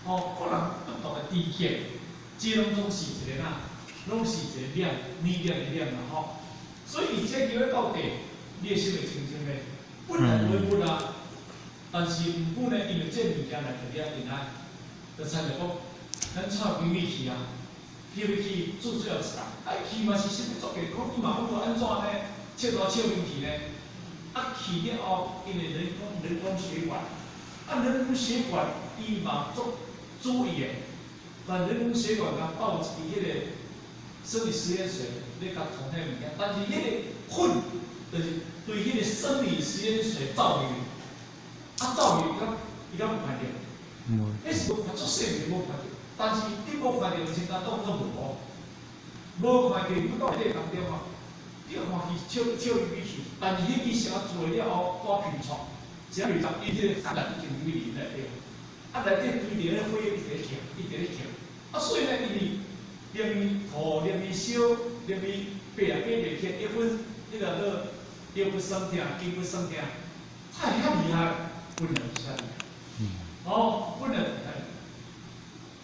哦，各人不同的知見，這攏總是一个哪，攏是一個念，念念的念啦吼。所以這叫咧到地，你的心會清淨袂？本來無不啊，但是毋過呢，因為這物件來佇遐定來，就親像講，咱帶閨蜜去啊，去欲去做最後一工，啊去嘛是啥物足健康，伊嘛講無按怎呢，笑頭笑面去呢。啊去了後，因為人工血管，啊人工血管伊嘛足注意的，但人工血管共倒一支彼個生理食鹽水咧共沖彼物件，但是彼個粉就是對彼個生理食鹽水走入去，啊走入去，伊敢有看著？彼是無看足細微無看著，但是你無看著，先當當做無，無看著，不到內底當中啊。你看伊笑笑入去，但是彼支啥做了後，帶皮床，只要伊彼個感染已經入去內底，啊內底堆著咧血液一直咧跳，一直咧跳，啊所以呢，因為連伊吐，連伊燒，連伊爬也爬袂起，腰骨彼個做腰骨酸痛，筋骨酸痛，太遐厲害，本來就是遐厲害。哦，本來就是遐厲害。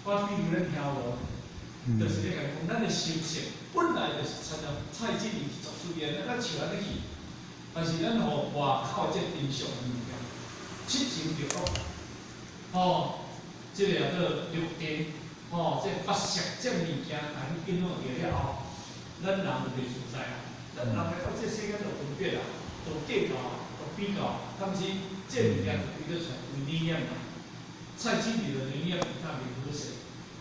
我比如恁聽無？就是咧共講，咱的心性本來就是親像菜籽油足自然，咱笑按呢去，但是咱予外口這真相的物件，七情六欲，吼，這個叫做六塵，吼，這八識這物件，共你影響著了後，咱人就袂自在啊。咱人來到這世間就分別啊，就計較，就比較，敢是這物件就歸做出來為理念啦。菜籽油的理念那袂好勢。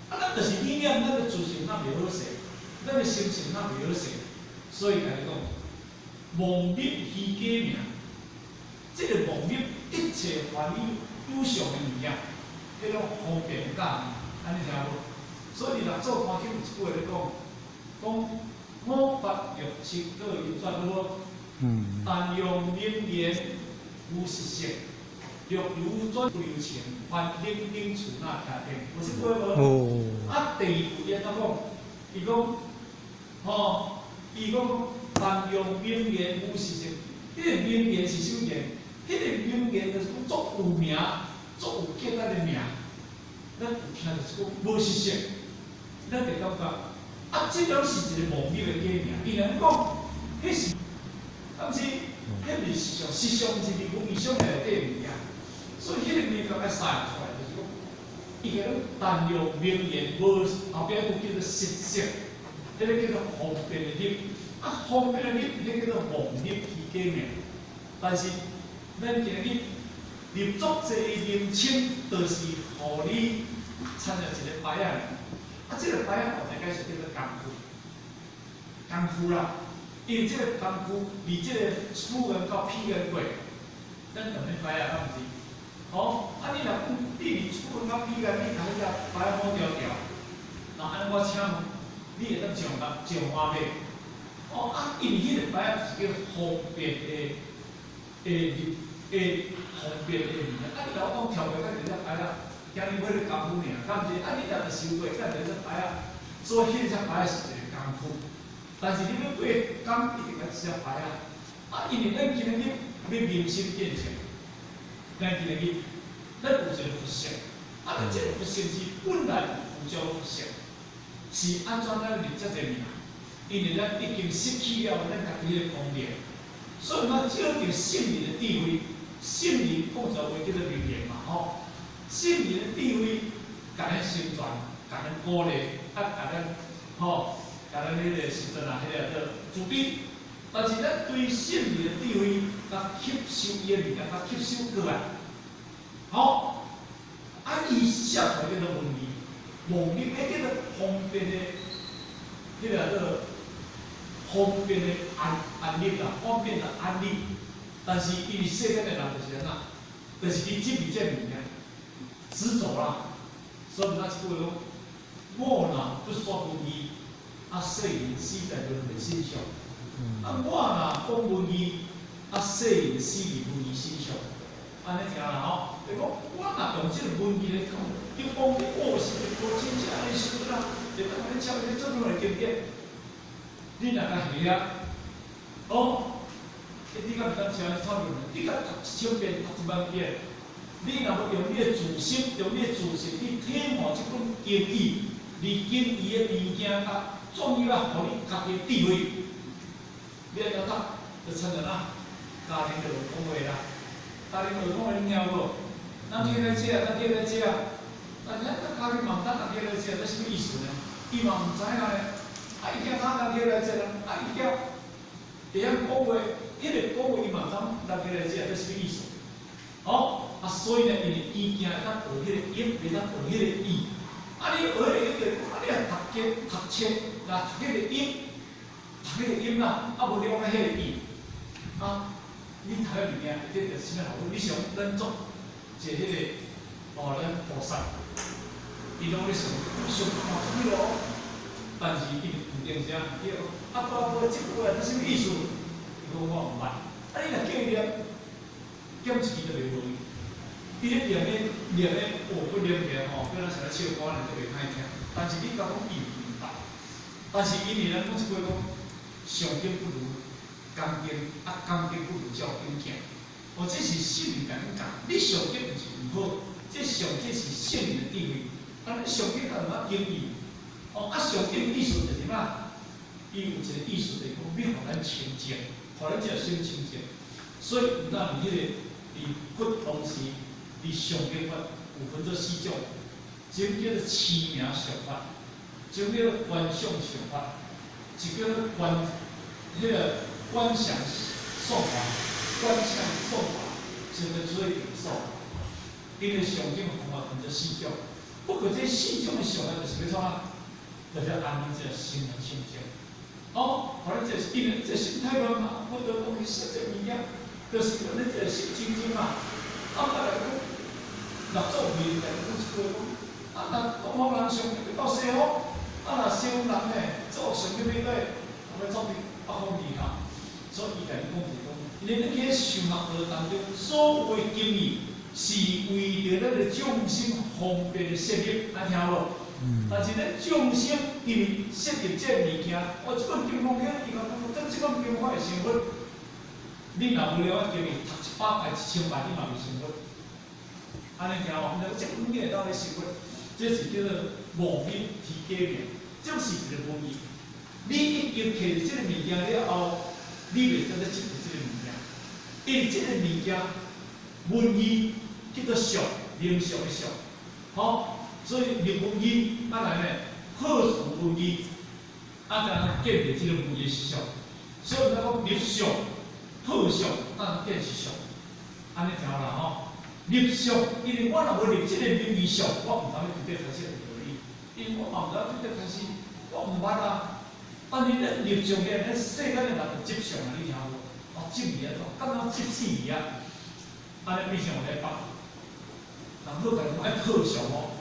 啊，咱就是理念，咱的自性那袂好勢，咱的心性那袂好勢，所以共你講，妄立虛假名，這個妄立一切凡有相的物件，彼種方便假按呢聽無？所以六祖壇經有一句話咧講，講五八六七各一轉無？但用名言無實性，若流轉不留情，凡冷冰處那聽聽，有這句話無？哦。啊，第二句伊按怎講？伊講，吼，伊講但用名言無實性，彼個名言是啥物言？彼個名言就是講足有名、足有價值的名，咱有聽就是講無實性，咱會感覺啊，這種是一個妄立的假名。伊若講，彼是，啊毋是，彼毋是實相，實相是佇文字上內底的物件，所以彼個物件愛曬出來，就是講，伊個但用名言無後壁有叫做實性，彼個叫做方便的立，啊方便的立，彼個叫做妄立虛假名。但是咱今日立足這個名稱，就是予你參入一個牌仔，啊，這個牌仔大概是叫做工具，工具啦。因為這個工具，佇這個此岸到彼岸過，咱踮咧牌仔敢毋是？哦，啊你若講你佇此岸到彼岸，你共彼隻牌仔摸牢牢，那按呢我請問，你會當上岸上岸袂？哦，啊，因為彼個牌仔是叫方便的的入的方便的物件，啊，你若我講跳過咱就隻牌仔，今日買咧工具爾，敢毋是？啊，你若著收過，咱就隻牌仔，所以彼隻牌仔是一個工具。但是你欲過江，一定愛一隻牌仔。啊，因為咱今日欲明心見性，咱今日咱有一個佛性，啊，咱這個佛性是本來有照佛性，是按怎咱立這個名？因為咱已經失去了咱家己的功能，所以咱借著聖人的智慧，聖人講一話叫做名言嘛，吼，聖人的智慧，共咱成全，共咱鼓勵，啊，共咱吼，共咱彼個時陣啊，彼個叫慈悲。但是咱對聖人的智慧，共吸收伊的物件，共吸收過來，吼，啊，伊寫出來叫做文字，妄立，彼叫做方便的，彼個叫做方便的安安立啦，方便的安立。但是伊佇世間的人就是按怎，就是去執迷這物件，執著啦。所以咱一句話講，我若不說文字，啊，世人死在輪迴身上。啊，我若講文字，啊，世人死佇文字身上。按呢聽啦吼，就講我若用這個文字來講，就講哦，是我真正按呢想啦，會當按呢抄這做落來經典。你若共下啊，哦，你敢會當寫抄落來？你共讀一千遍、讀一萬遍，你若無用你的自心，用你的自性去體悟這本經義，而經義的物件甲怎樣啊，予你家己的智慧，你按怎讀？就親像啊，家庭就有講話啦，家庭就講話你聽無？咱起來食，咱起來食，但是咱家己嘛毋知人起來食，這啥物意思呢？伊嘛毋知影咧，啊伊驚他人起來食，啊伊驚會曉講話，彼個講話伊嘛毋知人起來食，這啥物意思？吼，啊所以呢，因為伊驚會當學彼個音，袂當學彼個意。啊你學彼個音就啊你若讀經讀冊，若讀彼個音，讀彼個音啦，啊無了解彼個意，啊，你讀彼物件會得著啥物效果？你想咱做一個彼個哦，咱菩薩，伊攏咧想想看出彼落，但是伊毋定啥，伊講啊，我無這句話，這啥物意思？伊講我毋捌。啊，你若叫伊念，念一句就袂無去。伊咧念咧念咧，哦，閣念起來吼，叫咱啥咧唱歌，爾都袂歹聽。但是你共講伊毋明白。但是因為咱講這句講，上經不如講經，啊講經不如照經行。哦，這是聖人共你教，你上經毋是毋好，這上這是聖人的智慧。但你上經甲毋捌經義，哦，啊上經意思就是啥？伊有一個意思就是講，欲予咱清淨，予咱這個心清淨。所以毋但伫彼個佇佛當時，佇上經法有分做四種，一種叫做持名上法，一種叫做觀想上法，一叫做觀彼個觀想誦法，觀想誦法，一個做定誦。因為上經方法分做四種，不過這四種的上法就是欲創啥？就是按咱這個心來清淨。哦，予咱這個因為這心太亂嘛，我就講去說這物件，就是予咱這個心清淨嘛。啊，我來講，六祖慧能來講一句講，啊，若東方人上欲到西方，啊，若西方人呢做上欲欲過，欲走佇北方去哈。所以伊共你講就是講，因為咱去修學道當中，所有的經義是為著咱的眾生方便的設立，啊聽無？但是咱眾生因為設立這個物件，哦，這本經講起，伊講講，這本經我會成佛。你若無了解經義，讀100擺、1000擺，你嘛袂成佛。按呢聽無？毋知這本經會當咧成佛，這是叫做妄立提假名，這是一個文字。你已經摕著這個物件了後，你袂使再執著這個物件，因為這個物件文字叫做相，名相的相，吼。所以立文字，啊來呢，破除文字，啊才能見著這個文字是相。所以咱講立相、破相，才能見是相。按呢聽啦吼，立相，因為我若無立這個名義相，我毋知欲對開始有道理。因為我嘛毋知對開始，我毋捌啊。但是咱立相起來，咱世間的人就執相啊，你聽無？哦，執伊啊，感覺執死伊啊。按呢變成有咧放，人好共講愛破相哦。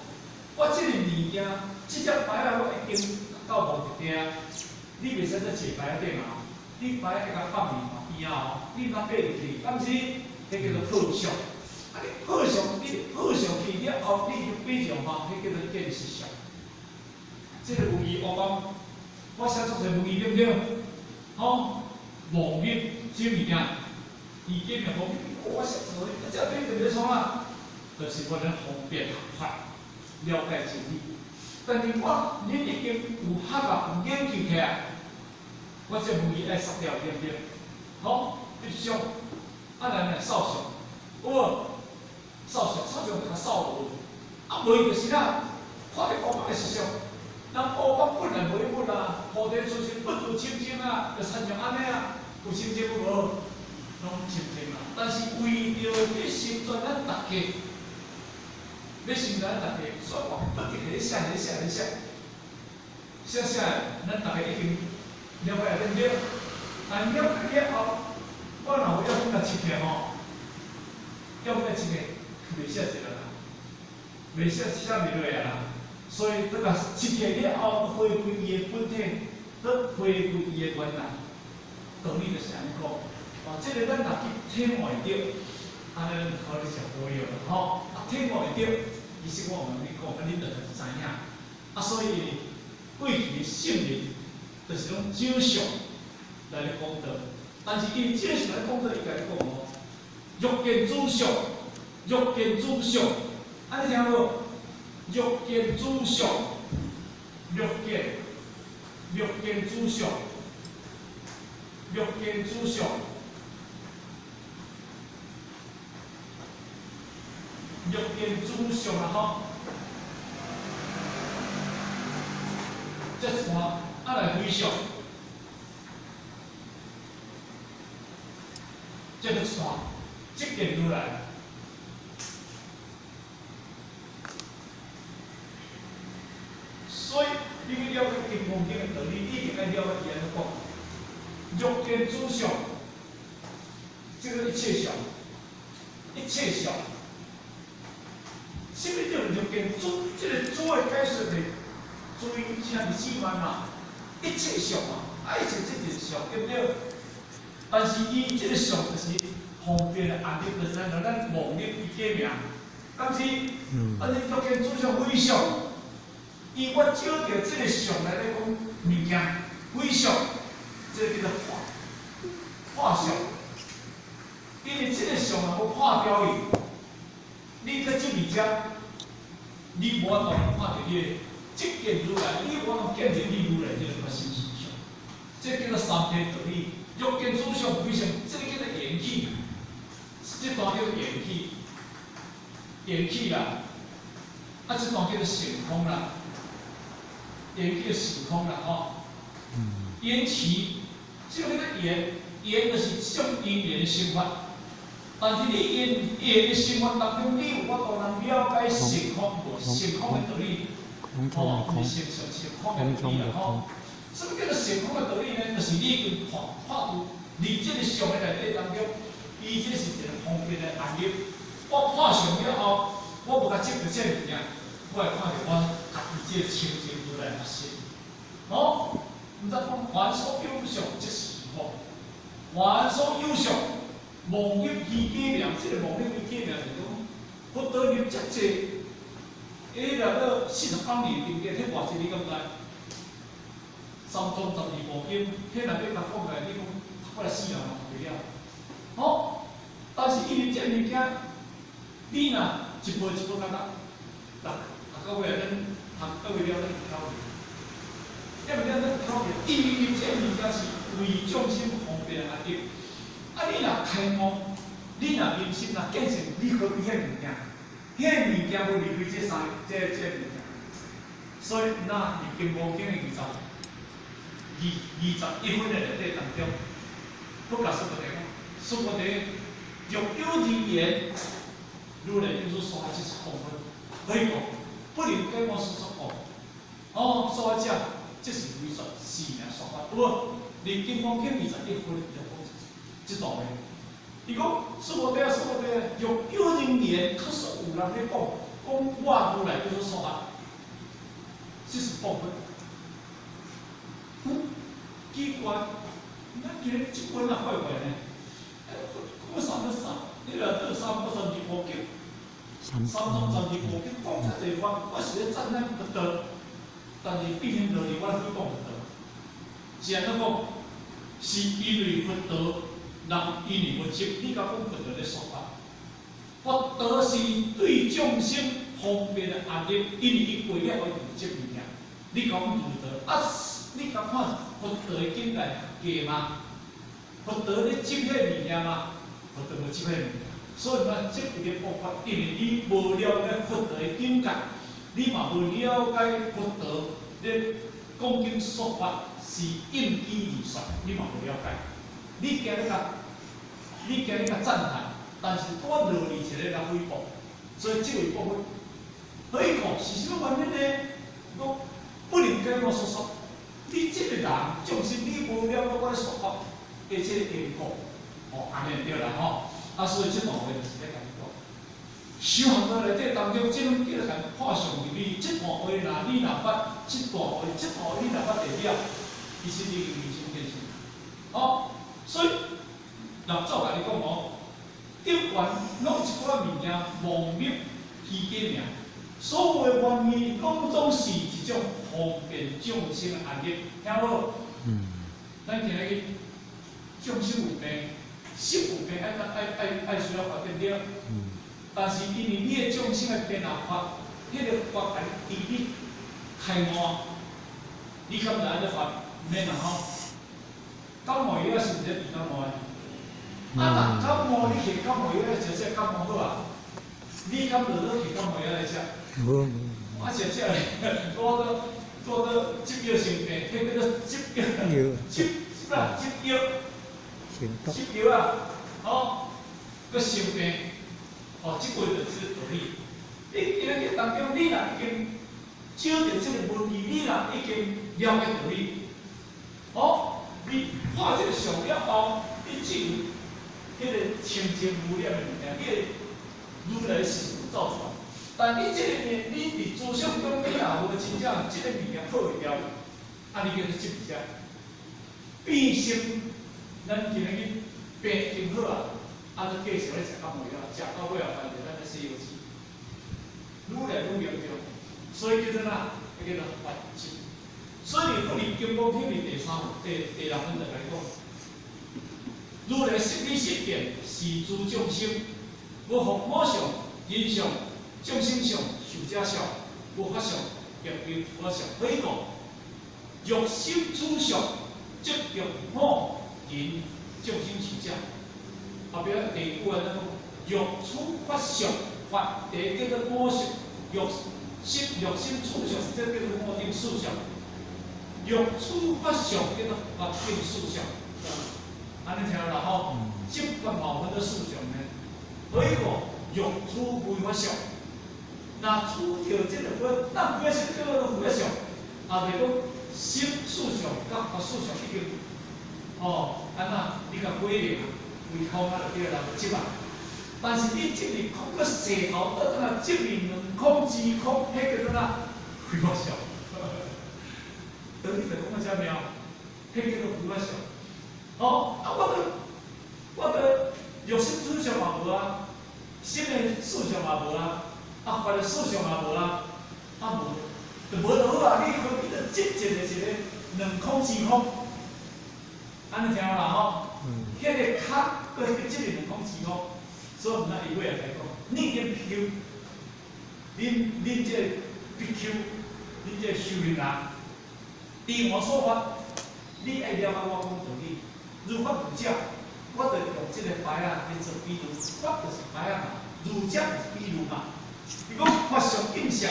我這個物件，這隻牌仔我已經到目的地啊！你袂使閣坐牌仔頂啊！你牌仔會共放佇邊仔哦，你毋通爬入去，敢是？彼叫做破相。啊，你破相，你破相去了後，你就爬上吼，彼叫做見實相。這個文字我講，我寫足濟文字對毋對？吼，妄立這物件，伊假名講，我寫錯，這對對咧創啊？就是為了方便學法。了解真理，但是我恁已經有學啊，有研究起來，我這文字愛殺掉，對毋對？好，立相，啊來呢，掃相，有無？掃相，掃相就較掃無，啊無伊就是啥？看著烏白的實相，人烏白本來無彼本啊，菩提出世不住清淨啊，就親像按呢啊，有清淨有無？攏清淨啊，但是為著欲成全咱大家。欲成全咱大家，所以我不斷佇咧寫、佇咧寫、佇咧寫，寫寫，咱大家已經了解對毋對？但了解了後，我若有要閣切起吼，要閣切起，袂寫一個啦，袂寫寫袂落啊啦。所以，閣共切起了後，回歸伊的本體，閣回歸伊的原來，道理就是按呢講。哦，這個咱若去體悟會著，按呢咱可能真保佑啦吼。啊，體悟會著。其實我毋通你講，啊，恁就知影。啊，所以過去的聖人，就是攏照相來咧講道。但是伊照相來講道，伊共你講哦，若見諸相，欲見諸相，按呢聽無？欲見諸相，欲見，欲見諸相，欲見諸相，欲見諸相啊吼！這段啊來回向，這個段，這見如來。所以你去了解《金剛經》的道理，你一定愛了解伊按怎講。欲見諸相，這個一切相，一切相。啥物叫欲見諸？這個諸的解釋是諸聽是四萬嘛，一切相嘛，啊一切這就是相，對不對？但是伊這個相就是方便的案例，就是咱咱妄立伊假名，敢是？啊，你欲見諸相非相，伊我照著這個相來咧講物件，非相，這個叫做破破相，因為這個相若無破掉去，你去執物遮，你無法度看著你的這見如來，你無法度見著你如來這個發心形象，這叫做三諦道理。欲見諸相非相，這個叫做緣起，這段叫做緣起，緣起啦，啊，這段叫做性空啦，緣起性空啦，吼。緣起，這個叫做緣，緣就是一種因緣的生法。但是你緣緣的生活當中，你有法度通了解性空無？性空的道理，吼，毋是性相，性空的道理啦，吼。什麼叫做性空的道理呢？就是你已經看看出，佇這個相的內底當中，伊這是一個方便的案例。我看相了後，我無共執著這個物件，我會看著我家己這個清淨如來的心。吼，毋知講凡所有相，即是虛妄；凡所有相，妄立虛假名，這個妄立虛假名是講，佛陀入遮濟，伊入到49年定見，彼偌濟你敢知？三藏十二部經，彼若欲共講來，你講讀過來死人嘛讀袂了。吼，但是因為這物件，你若一步一步共讀，讀讀到尾仔，咱讀到尾了，咱會曉去。因為咱咱曉去，因為這物件是為眾生方便而立。啊，你若開悟，你若明心，若見性，你何必彼物件？彼物件無離開這三這這物件。所以，那佇《金剛經》的21分的內底當中，佛共須菩提講，須菩提，若有人言，如來有所說法，這是講法，可以講，不能解我所說講。哦，所以這這是唯說是名說法，有無？佇《金剛經》21分就講這段話。伊講，須菩提啊，須菩提，若有人言，確實有人咧講，講我如來有所說法，這是講法。奇怪，咱今日這本啊怪怪呢？講三個三，你若倒三不三二部經，三藏十二部經講遮濟法，我是咧讚歎佛道，但是變成落去我咧誹謗佛道。是按怎講？是因為佛道人因為無執，你敢講佛道咧說法？佛道是對眾生方便的安立，因為伊過了會執物件，你講佛道啊？你敢看佛道的境界假嗎？佛道咧執彼物件嗎？佛道無執彼物件，所以講這一個方法，因為你無了解佛道的境界，你嘛無了解佛道咧講經說法是應機而說，你嘛無了解。你驚咧共，你驚咧共讚歎，但是我落去一個來誹謗，所以這位講法，何以故？是啥物原因呢？講不能解我所說。你這個人，眾生，你無了解我咧說法的這個因果，吼，按呢對啦吼。啊，所以這段話就是咧共你講。修行道內底當中，這攏叫做共看相入理。這段話若你若捌，這段話，這段話你若捌會了，其實你已經明心見性。吼，所以六祖共你講哦，頂懸攏一寡物件，妄立虛假名，所有的玩意攏總是一種方便眾生的安立，聽無？咱今日眾生有病，心有病，愛愛愛愛需要發展對。但是因為你的眾生的變化法，彼個法共你治你開悟，你敢就愛咧發？毋免啦吼。感冒藥是毋是治感冒的？啊，若感冒你摕感冒藥來食，食感冒好啊？你敢落咧摕感冒藥來食？無。我食食咧，我都執藥生病，彼叫做執藥，執啥？執藥，執藥啊！吼，閣生病，哦，這個就是道理。你今日當中，你若已經找著這個問題，你若已經了解道理，哦，你破這個相了後，你進入彼個清淨無染的物件，你會愈來愈事走出來。但你這個物，你佇思想中，你若無真正這個物件破袂掉，啊，你叫做執佇遮。變成咱今日病已經好啊，啊，閣繼續咧食感冒藥，食到尾後反正咱咧西遊記，愈來愈嚴重，所以叫做哪？叫做法執。所以佛佇金剛經佇第三、第六分就來講，如來悉理悉見是諸眾生，無復我相、人相、眾生相、壽者相，無法相、亦非法相。何以故？若心處相，則著我人眾生壽者。後壁第九個咱講，若處法相，法第一叫做我相，若心處相，這叫做我頂四相。若處法相，叫做法頂四相。按呢聽啦吼，執法嘛分做四相呢。何以故？若處非法相，若處著這個法，咱本身叫做非法相，啊，就是講心四相佮法四相已經，哦，按怎？你共歸零啊，歸空啊，就對啦，執啊。但是你執佇空閣舌頭倒轉來執佇兩空之空，彼叫做哪？非法相。道理就講到遮妙，彼叫做非法相。哦，啊，我著肉身處相嘛無啊，心的四相嘛無啊，啊，法的四相嘛無啊，啊無，就無就好啊。你分別就執一個一個兩空之空，按呢聽有啦吼？彼個空閣去執兩空之空，所以毋通伊尾仔來講，你經比丘，恁這個比丘，恁這個修行人，依我說法，你愛了解我講道理。如法如者，我就用這個牌仔來做比喻，法就是牌仔嘛，如者就是比喻嘛。伊講法相應相，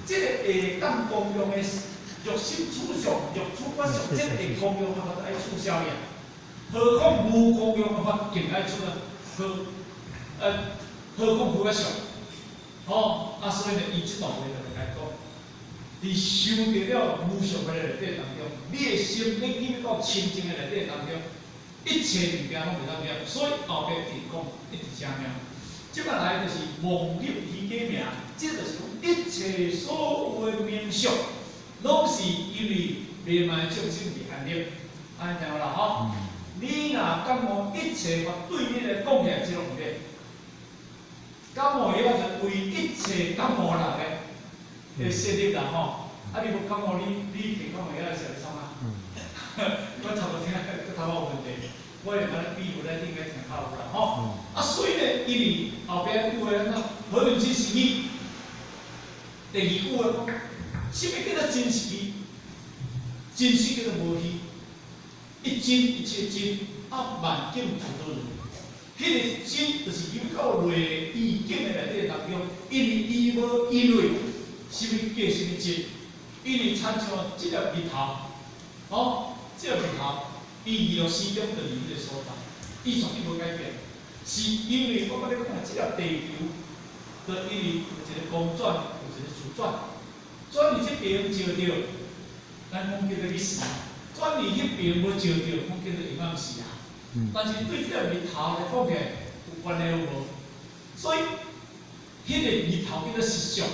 這個會當功用的若心處相，若處法相，這個會功用的法愛取消去啊。何況無功用的法更愛出啊？何況無法相？吼，啊，所以呢，伊這段話就來講，佇修著了無相的內底當中，你的心欲入到清淨的內底當中，一切物件攏袂當了。所以後壁直講一直寫名。這擺來就是妄立虛假名，這就是講一切所有的名相，攏是因為迷茫眾生佇安立，按呢聽有啦吼？你若感悟一切法對你來講起來，這攏毋對。感冒藥就為一切感冒人的設立啦吼。啊，你無感冒，你摕感冒藥來食是創啊？我頭拄聽，頭拄有問題，我會按呢比喻來，你應該聽較有啦吼。啊，所以呢，因為後壁句話按怎？何云真實義？第二句話講，啥物叫做真實義？真實叫做無虛，一真一切真，啊萬境自得如。彼個真就是入到內意境的內底當中，因為伊無因為啥物假啥物真，因為親像這粒日頭，哦，這粒日頭，伊24點就佇彼個所在，伊絕對無改變。是因為我佮你講啊，這粒地球，就因為有一個公轉，有一個自轉，轉去這邊照著，咱講叫做日時；轉去彼邊無照著，講叫做陰暗時啊。但是對這粒日頭來講起來，有關係有無？所以，彼個日頭叫做實相，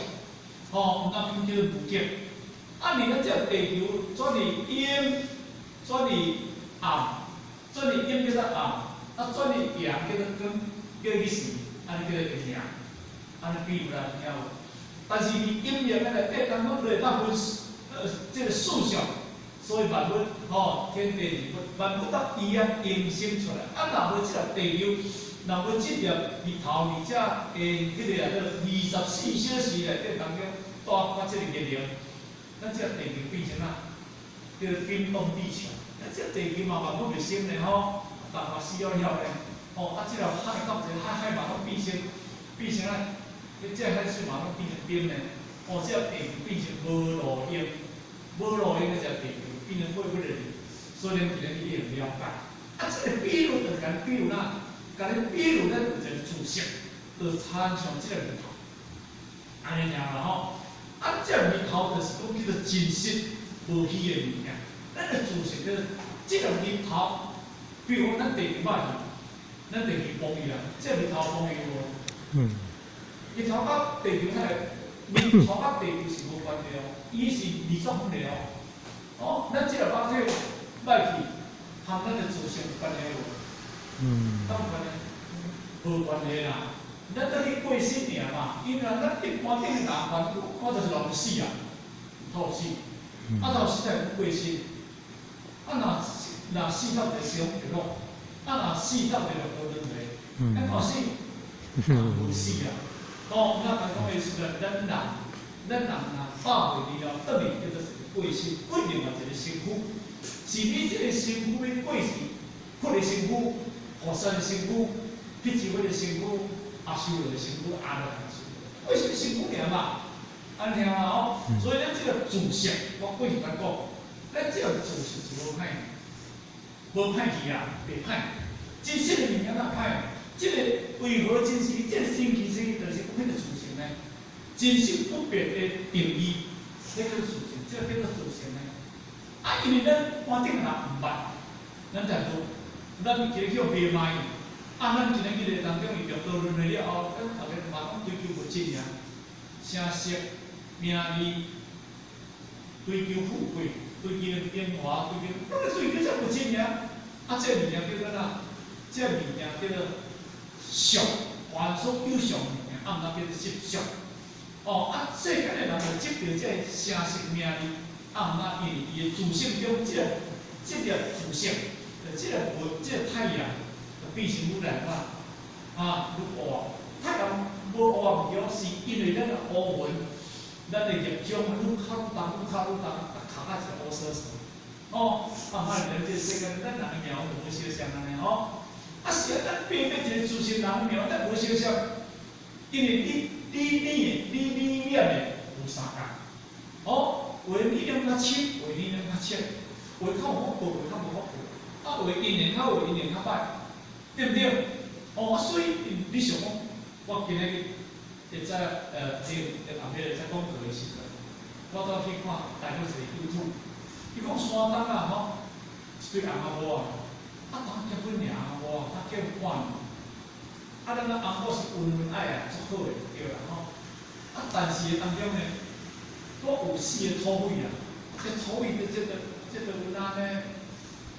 吼，毋通講叫做無境。啊，你咱這地球轉去陰，轉去暗，轉去陰叫做暗，啊，轉去陽叫做光，叫日時，按呢叫做陰陽，按呢比喻來聽無？但是佇陰陽的內底當中，就會當分這個四相，所以萬物吼，天地二物，萬物搭伊啊延伸出來。啊，若無這粒地球，若無這粒日頭，而且的彼個啊，24小時內底當中帶發這個熱能，咱這個地球變成哪？叫做冰凍地球。咱這個地球嘛，萬物袂生咧吼，人嘛死了了咧。吼，啊，這個海到一個海海嘛攏變成啊，這個海水嘛攏變成冰咧。哦，這個地球變成無路用，無路用的這個地球變成過不了，所以咱今日一定了解。啊，這個比喻就是共比喻哪？共你比喻咱有一個自性，就親像這個日頭，按呢爾啦吼。啊，這個日頭就是講叫做真實無虛的物件。咱的自性就是這個日頭，比如講咱地球歹去，咱地球崩去啊，這個日頭崩去無？嗯。日頭佮地球啥個？日頭佮地球是無關係哦，伊是二十分的哦。哦，咱這個肉體歹去，和咱的自性有關係無？嗯。敢有關係？無關係啦。咱倒去過身爾嘛，因為咱一般頂的人凡，我就是老死啊，頭死，啊頭死才會過身。啊若死到一個生就落，啊若死到一個六道輪迴，咱看死，無死啊。哦，那講講的時陣，咱人若8歲了後，轉去叫做一個過身，過另外一個身軀，是你這個身軀欲過世，佛的身軀、菩薩的身軀、辟支佛的身軀、阿修羅的身軀、阿羅漢的身軀，過身身軀爾嘛，按呢聽嘛吼。所以咱這個自性，我過去甲講，咱這個自性是無歹，無歹去啊，袂歹。真實的物件哪歹？這個為何真實？這個神奇性就是講彼個自性呢？真實不變的定義，這叫做自性，這個叫做自性呢？啊，因為咱般頂人毋捌，咱才講，咱今日去迷賣，啊，咱今日去個當中伊六道輪迴了後，咱逐个嘛攏追求物質爾，聲色名利，追求富貴，追求榮華，追求，攏咧追求這物質爾。啊，這個物件叫做哪？這個物件叫做相，凡所有相物件，啊，毋通叫做執相。哦，啊，世間的人就執著這個聲色名利，啊，毋通因為伊的自性中，這個自性，就這個物，這個太陽，就變成愈來愈啊，愈烏。太陽無烏毋對，是因為咱的烏雲，咱的業障愈較愈重，愈較愈重，啊，卡甲一個烏趖趖。哦，啊，歹咱這個世間，咱人的命就無相像按呢吼。啊，是啊，咱變變一個自性人的命，咱無相像，因為你理念的有三角，哦，有的理念較深，有的理念較淺，有的較有福報，有的較無福報，啊，有的姻緣較好，有的姻緣較歹，對毋對？哦，啊，所以你想講，我今日會知伫後壁在講課的時陣，我倒去看台北一個 YouTube，伊講山東啊吼，一對翁仔某啊，啊當結婚爾翁仔某啊，他結婚半年，啊咱翁某是溫溫愛愛足好的對啦吼，啊但是當中呢，閣有四個土匪啊，這土匪這個有哪呢？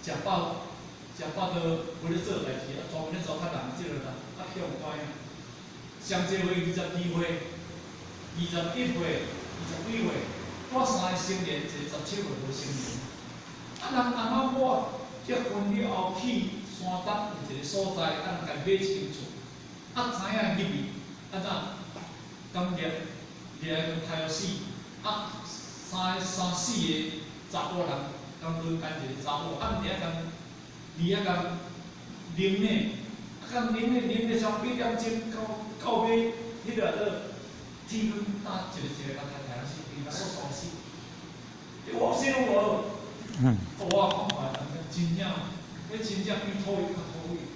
食飽食飽都無咧做代誌，啊專門咧糟蹋人這個人，啊去予關啊。上濟歲22歲、21歲、20幾歲，帶三個成年，一個17歲無成年。啊，人翁仔某結婚了後去山東有一個所在，啊，人共買一間厝，啊，知影入去，按怎？敢掠掠來共殺死，啊，三三四個查埔人，共輪姦一個查某，啊，毋爾共，二仔共啉呢，啊，共啉呢啉咧差8點鐘到尾，彼個做天昏打一個一個共殺殺死，伊共煞喪死。我死攏無。嗯。我看看，人真正，彼真正比土匪較土匪。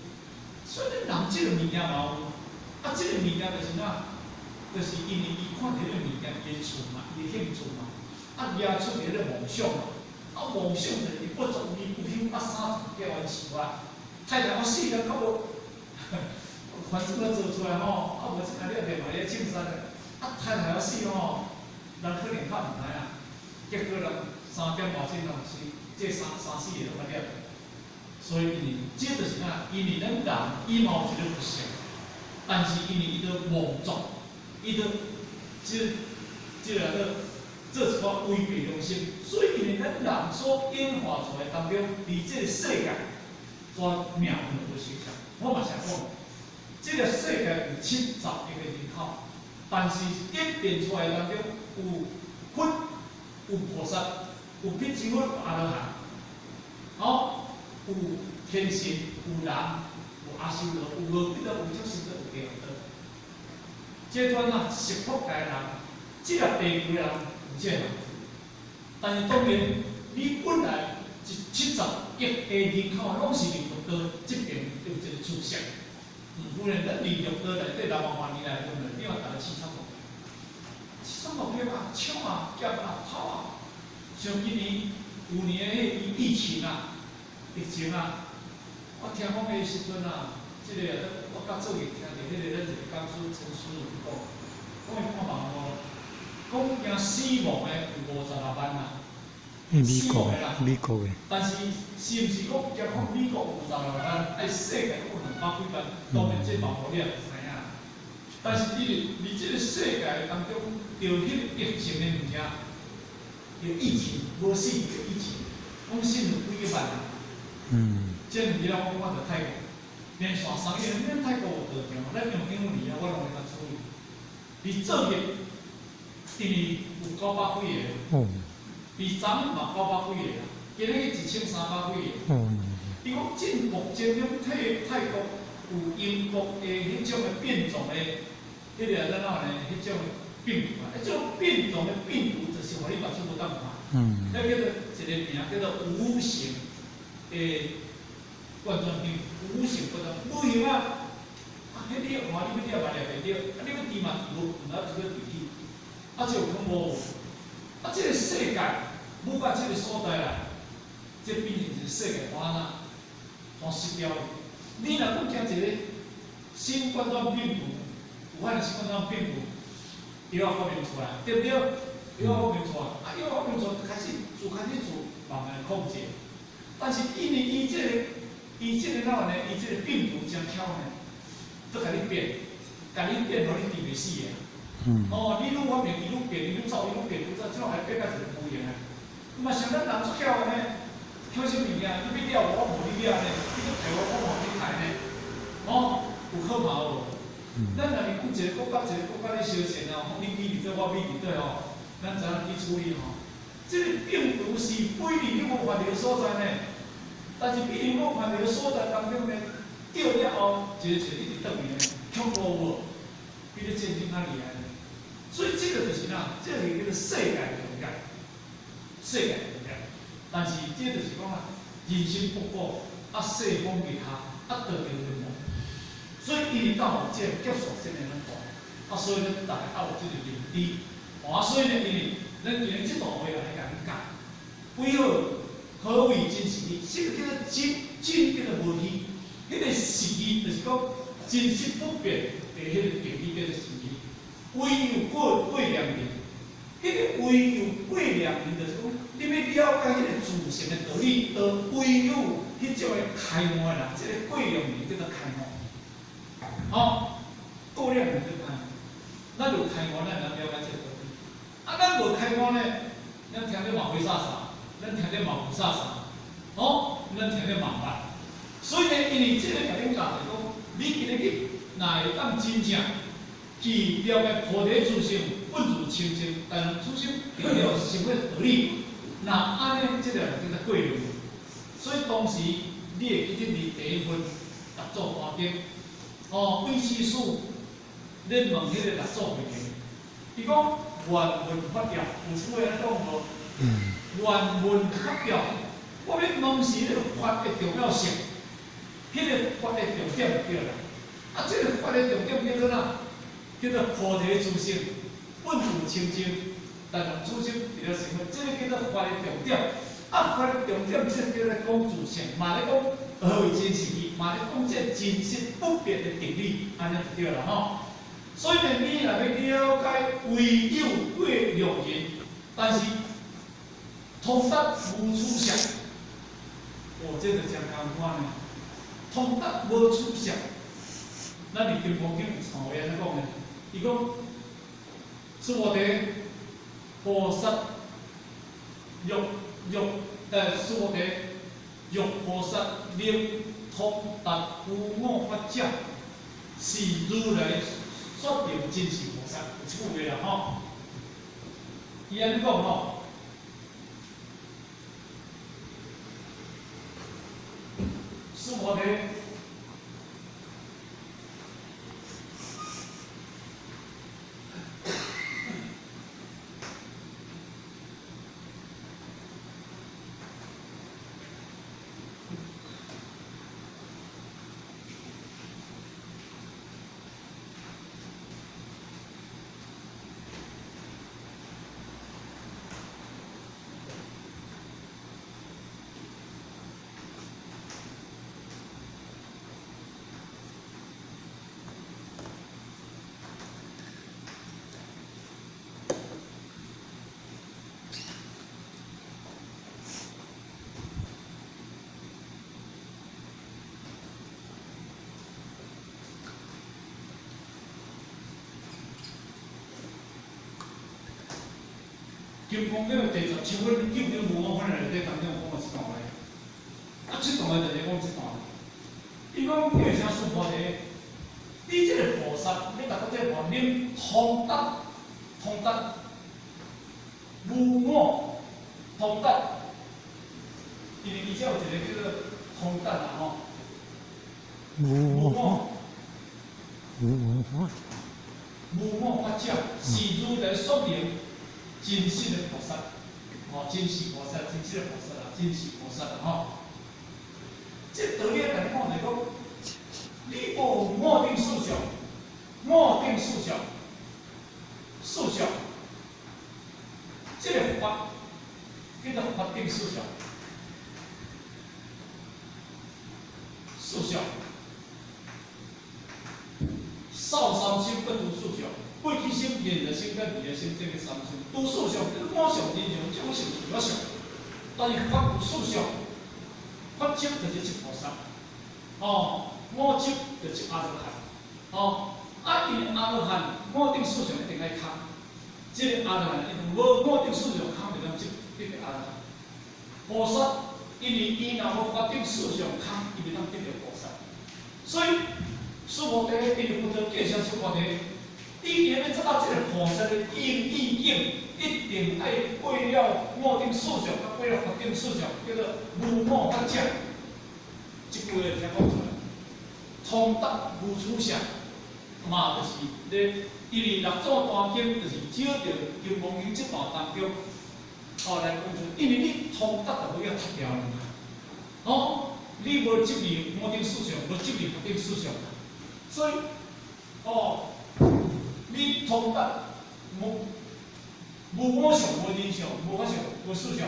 所以咱人這個物件嘛有，啊，這個物件就是哪？就是因為伊看著彼個物件，伊的厝嘛，伊的興趣嘛，啊，惹出彼個夢想嘛，啊，夢想就是伊不作為不休，啊，30叫完樹啊，太陽我死了較無，反正我做出來吼，啊，無這個了電嘛咧凊彩，啊，太陽要死吼，人可能較毋知影，結果人3點外鐘人是這三三四個攏較掠，所以因為這就是哪，因為咱人伊嘛有一個佛性，但是因為伊都妄作。伊都這個做做一寡違背良心。所以因為咱人所演化出來當中，佇這個世界，煞命運無相像。我嘛想講，這個世界有70億個人口，但是演變出來當中有佛、有菩薩、有比丘、阿羅漢，哦，有天神、有人、有阿修羅、有餓鬼道、有畜生道、有地獄道。這段啊，十福界人，這個地球人有這個能力。但是當然，你本來一70億個人口攏是佇佛道這邊有這個知識。固然咱佇六道內底6萬萬年來輪迴，你嘛逐个凄慘無比，凄慘無比啊，搶啊、劫啊、偷啊。像今年舊年的彼個疫情啊，疫情啊，我聽講彼個時陣啊，這個啊，我較早日聽著彼個咱一個講師陳思仁講，講伊看網路，講驚死亡的有56萬啊。美國，美國的。但是是毋是講驚講美國56萬，愛世界閣有200幾萬，當然這嘛無你也毋知影。但是伊佇這個世界當中，著彼個疫情的物件，著疫情無死著疫情，講死有幾萬人。這毋是我看著泰國，連續3月，咱泰國有道場，咱用警察啊，我攏會當處理。佇昨日，因為有900幾个。佇昨昏嘛900幾个啊，今日1300幾个。伊講進目前種泰國有英國的彼種的變種的，彼個怎怎呢？彼種的病毒啊，彼種變種的病毒就是予你目睭無當看。彼叫做一個名叫做無形的冠狀病毒，無形冠狀，無形啊！啊，彼你看你欲掠嘛掠袂著，啊，你欲治嘛治無，毋知怎欲治去。啊，這有可無？啊，這個世界，武到這個所在啦，這變成一個世界安怎？全失掉。你若閣驚一個新冠狀病毒，武漢的新冠狀病毒，藥發明出來，對不對？藥發明出來，啊，藥發明出來，開始做開始做慢慢控制。但是因為伊這個，伊這個哪樣呢？伊這個病毒真巧呢，閣共你變，共你變，予你治袂死的。哦，你愈發明，伊愈變，伊愈走，伊愈變，愈走，這種還變甲一個無形的。嘛像咱人足巧的呢，巧啥物件？你欲掠我，我無你掠呢；你欲刣我，我無你刣呢。哦，有可怕無？咱若是講一個國家一個國家咧相戰哦，你比佇佗，我比佇佗吼，咱知影去處理吼。這個病毒是飛佇你無看著的所在呢，但是飛佇無看著的所在當中呢，著了後，一個一個一直轉去呢，恐怖無？比咧戰爭較厲害。所以這個就是哪，這個是叫做世界重點，世界重點。但是這就是講啊，人生不過啊，世風日下，啊，道德淪亡。所以伊到有這個劫數真的很大，啊，所以咱大家愛有這個認知。啊，所以呢，因為咱今日這段話來共恁教，為何何謂真實義？什麼叫做真？真叫做無虛，彼個實義就是講真實不變的彼個定義叫做實義。唯有過量人，彼個唯有過量人就是講，你欲了解彼個自性的道理，就唯有彼種的開悟的人，這個過量人叫做開悟。吼，過量人叫開悟，咱有開悟，咱會當了解這個道理。啊，咱無開悟呢，咱聽著嘛霧煞煞，咱聽著嘛霧煞煞，吼，咱聽著嘛毋捌。所以呢，因為這個共恁教就是講，你今日去若會當真正去了解菩提自性、本自清淨，但是此生得了成佛道理，若按呢，這個就叫做過量。所以當時你會記得佇第一份六祖壇經，哦，唯識師咧問彼個六祖慧能，伊講願聞法要，有啥物按呢講無？願聞法要，我欲問是彼個法的重要性，彼個法的重點對啦。啊，這個法的重點叫做哪？叫做菩提自性，本自清淨，但能此生得了成佛，這個叫做法的重點。啊，法的重點，這個叫做講自性，嘛咧講何謂真實義，嘛咧講這真實不變的定理，按呢就對啦吼。所以呢，你若欲了解唯有過量人，但是通達無取舍，哦，這就真艱苦呢。通達無取舍，咱佇金剛經有三話按呢講的，伊講，須菩提，菩薩欲欲須菩提，欲菩薩能通達無我法者，是如來說明真實菩薩，有這句話啦吼。伊按呢講吼，須菩提。金剛經第十七分九點五五分內底當中講的這段話，啊，這段話就是講這段。伊講叫啥須菩提，你這個菩薩，你達到這個菩薩，恁通達，通達無我，通達，因為伊這有一個叫做通達啦吼，無我，無我，無我法者，是如來說明。真實的菩薩，吼，真實菩薩，真實的菩薩啦，真實菩薩啦，吼。這道理來講就是講，你無五蘊四相，五蘊四相，四相，這個法叫做法定四相，四相，少三心不獨四相。過去心、現在心、佮未來心，這個三心，拄四相，我相、人相、眾生是我相，但是法有四相，法執就是一菩薩，哦，五執就是阿羅漢，哦，啊，因為阿羅漢五蘊四相一定愛空，這個阿羅漢因為無五蘊四相空，就當得得阿羅漢。菩薩因為伊若無法蘊四相空，伊袂當得著菩薩。所以須菩提，因為佛陀叫啥須菩提？你若欲做到這個菩薩的應意境，一定愛過了五蘊四相，佮過了法蘊四相，叫做無我法者。這句話聽講出來，通達無取相，嘛就是咧，因為六祖壇經就是照著金剛經這段當中，哦來講出，因為你通達就要脫掉了嘛，哦，你無執著五蘊四相，無執著法蘊四相，所以，哦。你通達無無我相、無人相、無法相、無事相，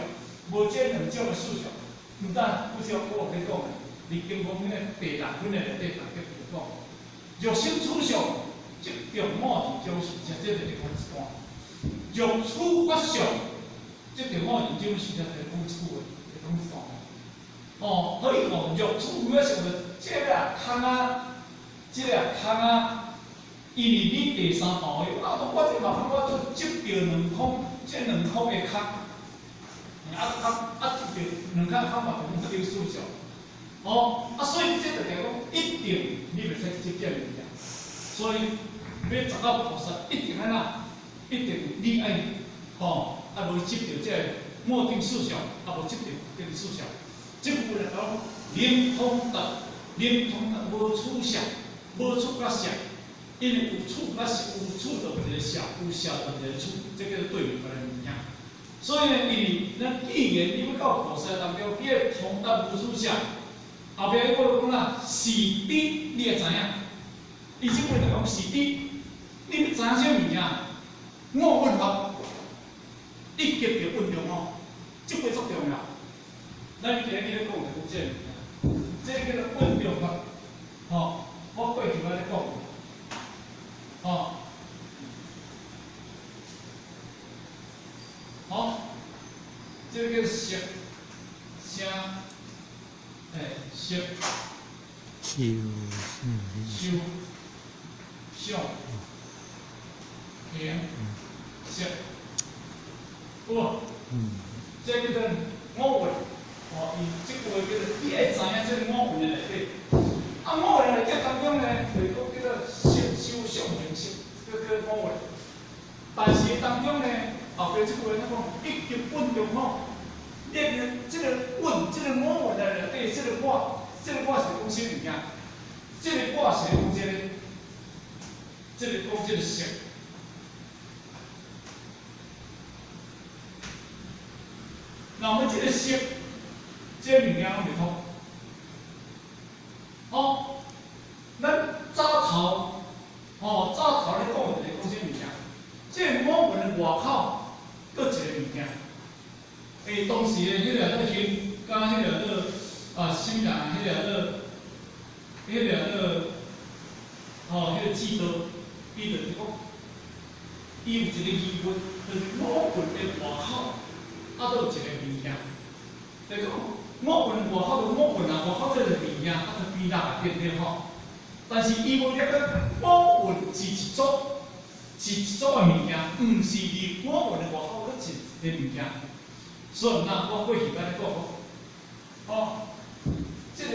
無這兩種的事相，毋但不少我有去講的，佇金剛經的第六分的內底，大家有講，若生此相，即著五蘊總是，這就是講一段；若處法相，即著五蘊總是，這就是講一句話，就講一段。哦，所以講若處法相，這個啊空啊，這個啊空啊。因為你第三道的，啊，我這嘛，我就執著兩空，這兩空的空，啊，執著兩空空嘛，就講這四相，哦，啊，所以這就講一定你袂使執這物件，所以欲十到菩薩一定按怎，一定你愛吼，啊無執著這五蘊四相，啊無執著法蘊四相，這句來講，靈通達，靈通達無取相，無取佮相。因為有取，咱是有取就一個相，有相就一個取，這叫做對立的物件。所以呢，因為咱既然你欲到菩薩當中，你愛通達無取相，後壁閣講啦，是彼你會知影？伊這句就講是彼，你欲知影啥物件？五蘊合，一劫著運用哦，這句足重要。咱今日咧講就講這個物件，這個叫做運用法，吼，我過去捌咧講。哦，好，這個叫色聲，色受受想行識，有無？這叫做五蘊，哦，伊這句話叫做你愛知影這個五蘊的內底，啊，五蘊內底當中呢，就是講叫做色受想行識，叫叫五蘊。但是當中呢，後壁這句話咱講一及蘊中吼，你這個蘊，這個五蘊的內底，這個我，這個我是講啥物件？這個我是講這個，這個講這個色。那麼這個色，這個物件攏袂通。哦，咱早頭，哦，早頭咧講的就是講啥物件？這個五蘊的外口，閣一個物件。欸，當時的彼個做興，佮彼個做啊，啥物人？彼個做，彼個做，吼，彼個智多，伊就是講，伊有一個疑問，就是五蘊的外口，啊，閣有一個物件。就是講五蘊外口就五蘊啊，外口這個物件，啊，就變啦，對毋對吼？但是伊無了解五蘊是一組，是一組的物件，毋是佇五蘊的外口閣一個物件。所以那我過去按呢講，哦，這個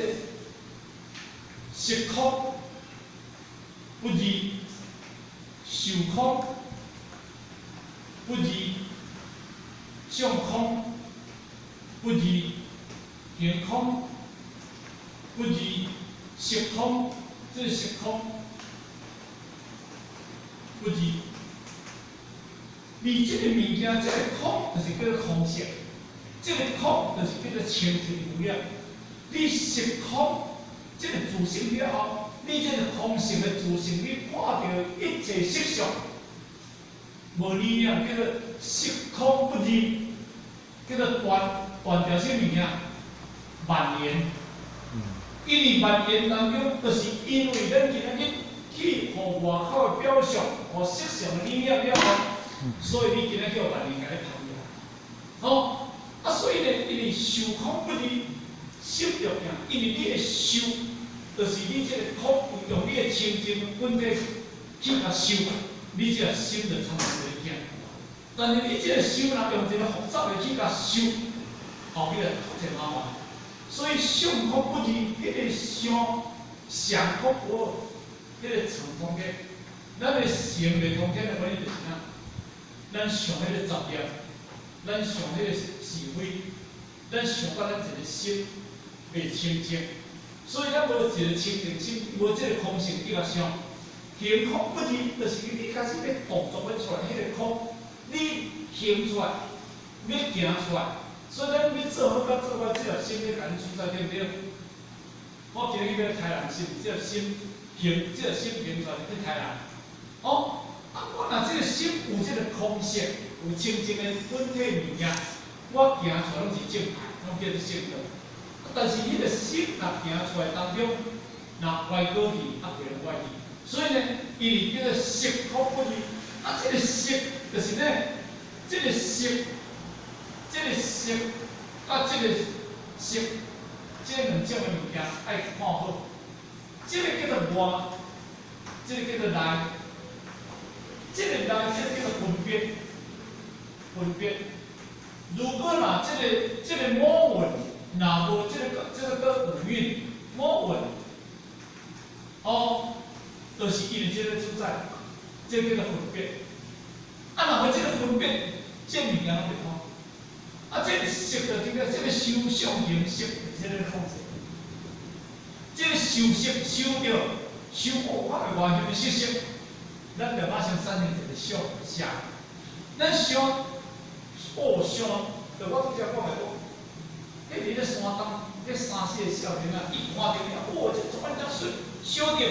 色空不二，受空不二，相空不二，行空不二，色空，這個色空不二。而這個物件，這個空就是叫做空性。這個空就是叫做清淨無染。你色空這個自性了後，你這個空性的自性，你看著一切色相，無二染，叫做色空不二，叫做斷斷掉啥物件？萬緣。因為萬緣當中，就是因為咱今仔日去予外口的表象，予色相的影響了後，所以你今仔叫萬緣共你拋掉。吼。啊，所以呢，因為受空不二，受著行，因為你的受，就是你這個空，用你的清淨本體去共受，你這個心就差不多行。但是你這個受，若用一個複雜的去共受，後壁就足濟麻煩。所以相空不二，彼個相相空無，彼個長空間，咱的成袂通天的原因就是啥？咱想彼個雜念。咱想彼個是非，咱想到咱一個心袂清淨，所以咱無一個清淨心，無這個空性去共想，行空不二，就是你開始欲動作欲出來，彼個空，你行出來，欲行出來，所以咱欲做好佮做歹，這個心咧共你主宰，對毋對？我今日欲刣人，是毋是這個心行，這個心行出來去刣人？哦，啊，我若這個心有這個空性，有清淨的本體物件，我行出來攏是正派，攏叫做正道。但是彼個心若行出來當中，若歪過去，啊，袂用歪去。所以呢，伊是叫做色空不二。啊，這個色就是呢，這個色，這個色，啊，這個色，這兩種的物件愛看好。這個叫做外，這個叫做內，這個內這個叫做分別。分別，如果若這個五蘊，若無這個五蘊，五蘊，哦，就是因為這個主宰，這個叫做分別。啊，若無這個分別，這物件攏袂通。啊，這個色就這個，這個受想行識，就是這個控制。這個受色受著，受哦，看著外面的色色，咱就馬上產生一個想想，咱想。哦，想，就我拄才講的講，彼佇咧山東，彼三四個少年仔，伊看著你，哦，這怎麼遮媠，想著，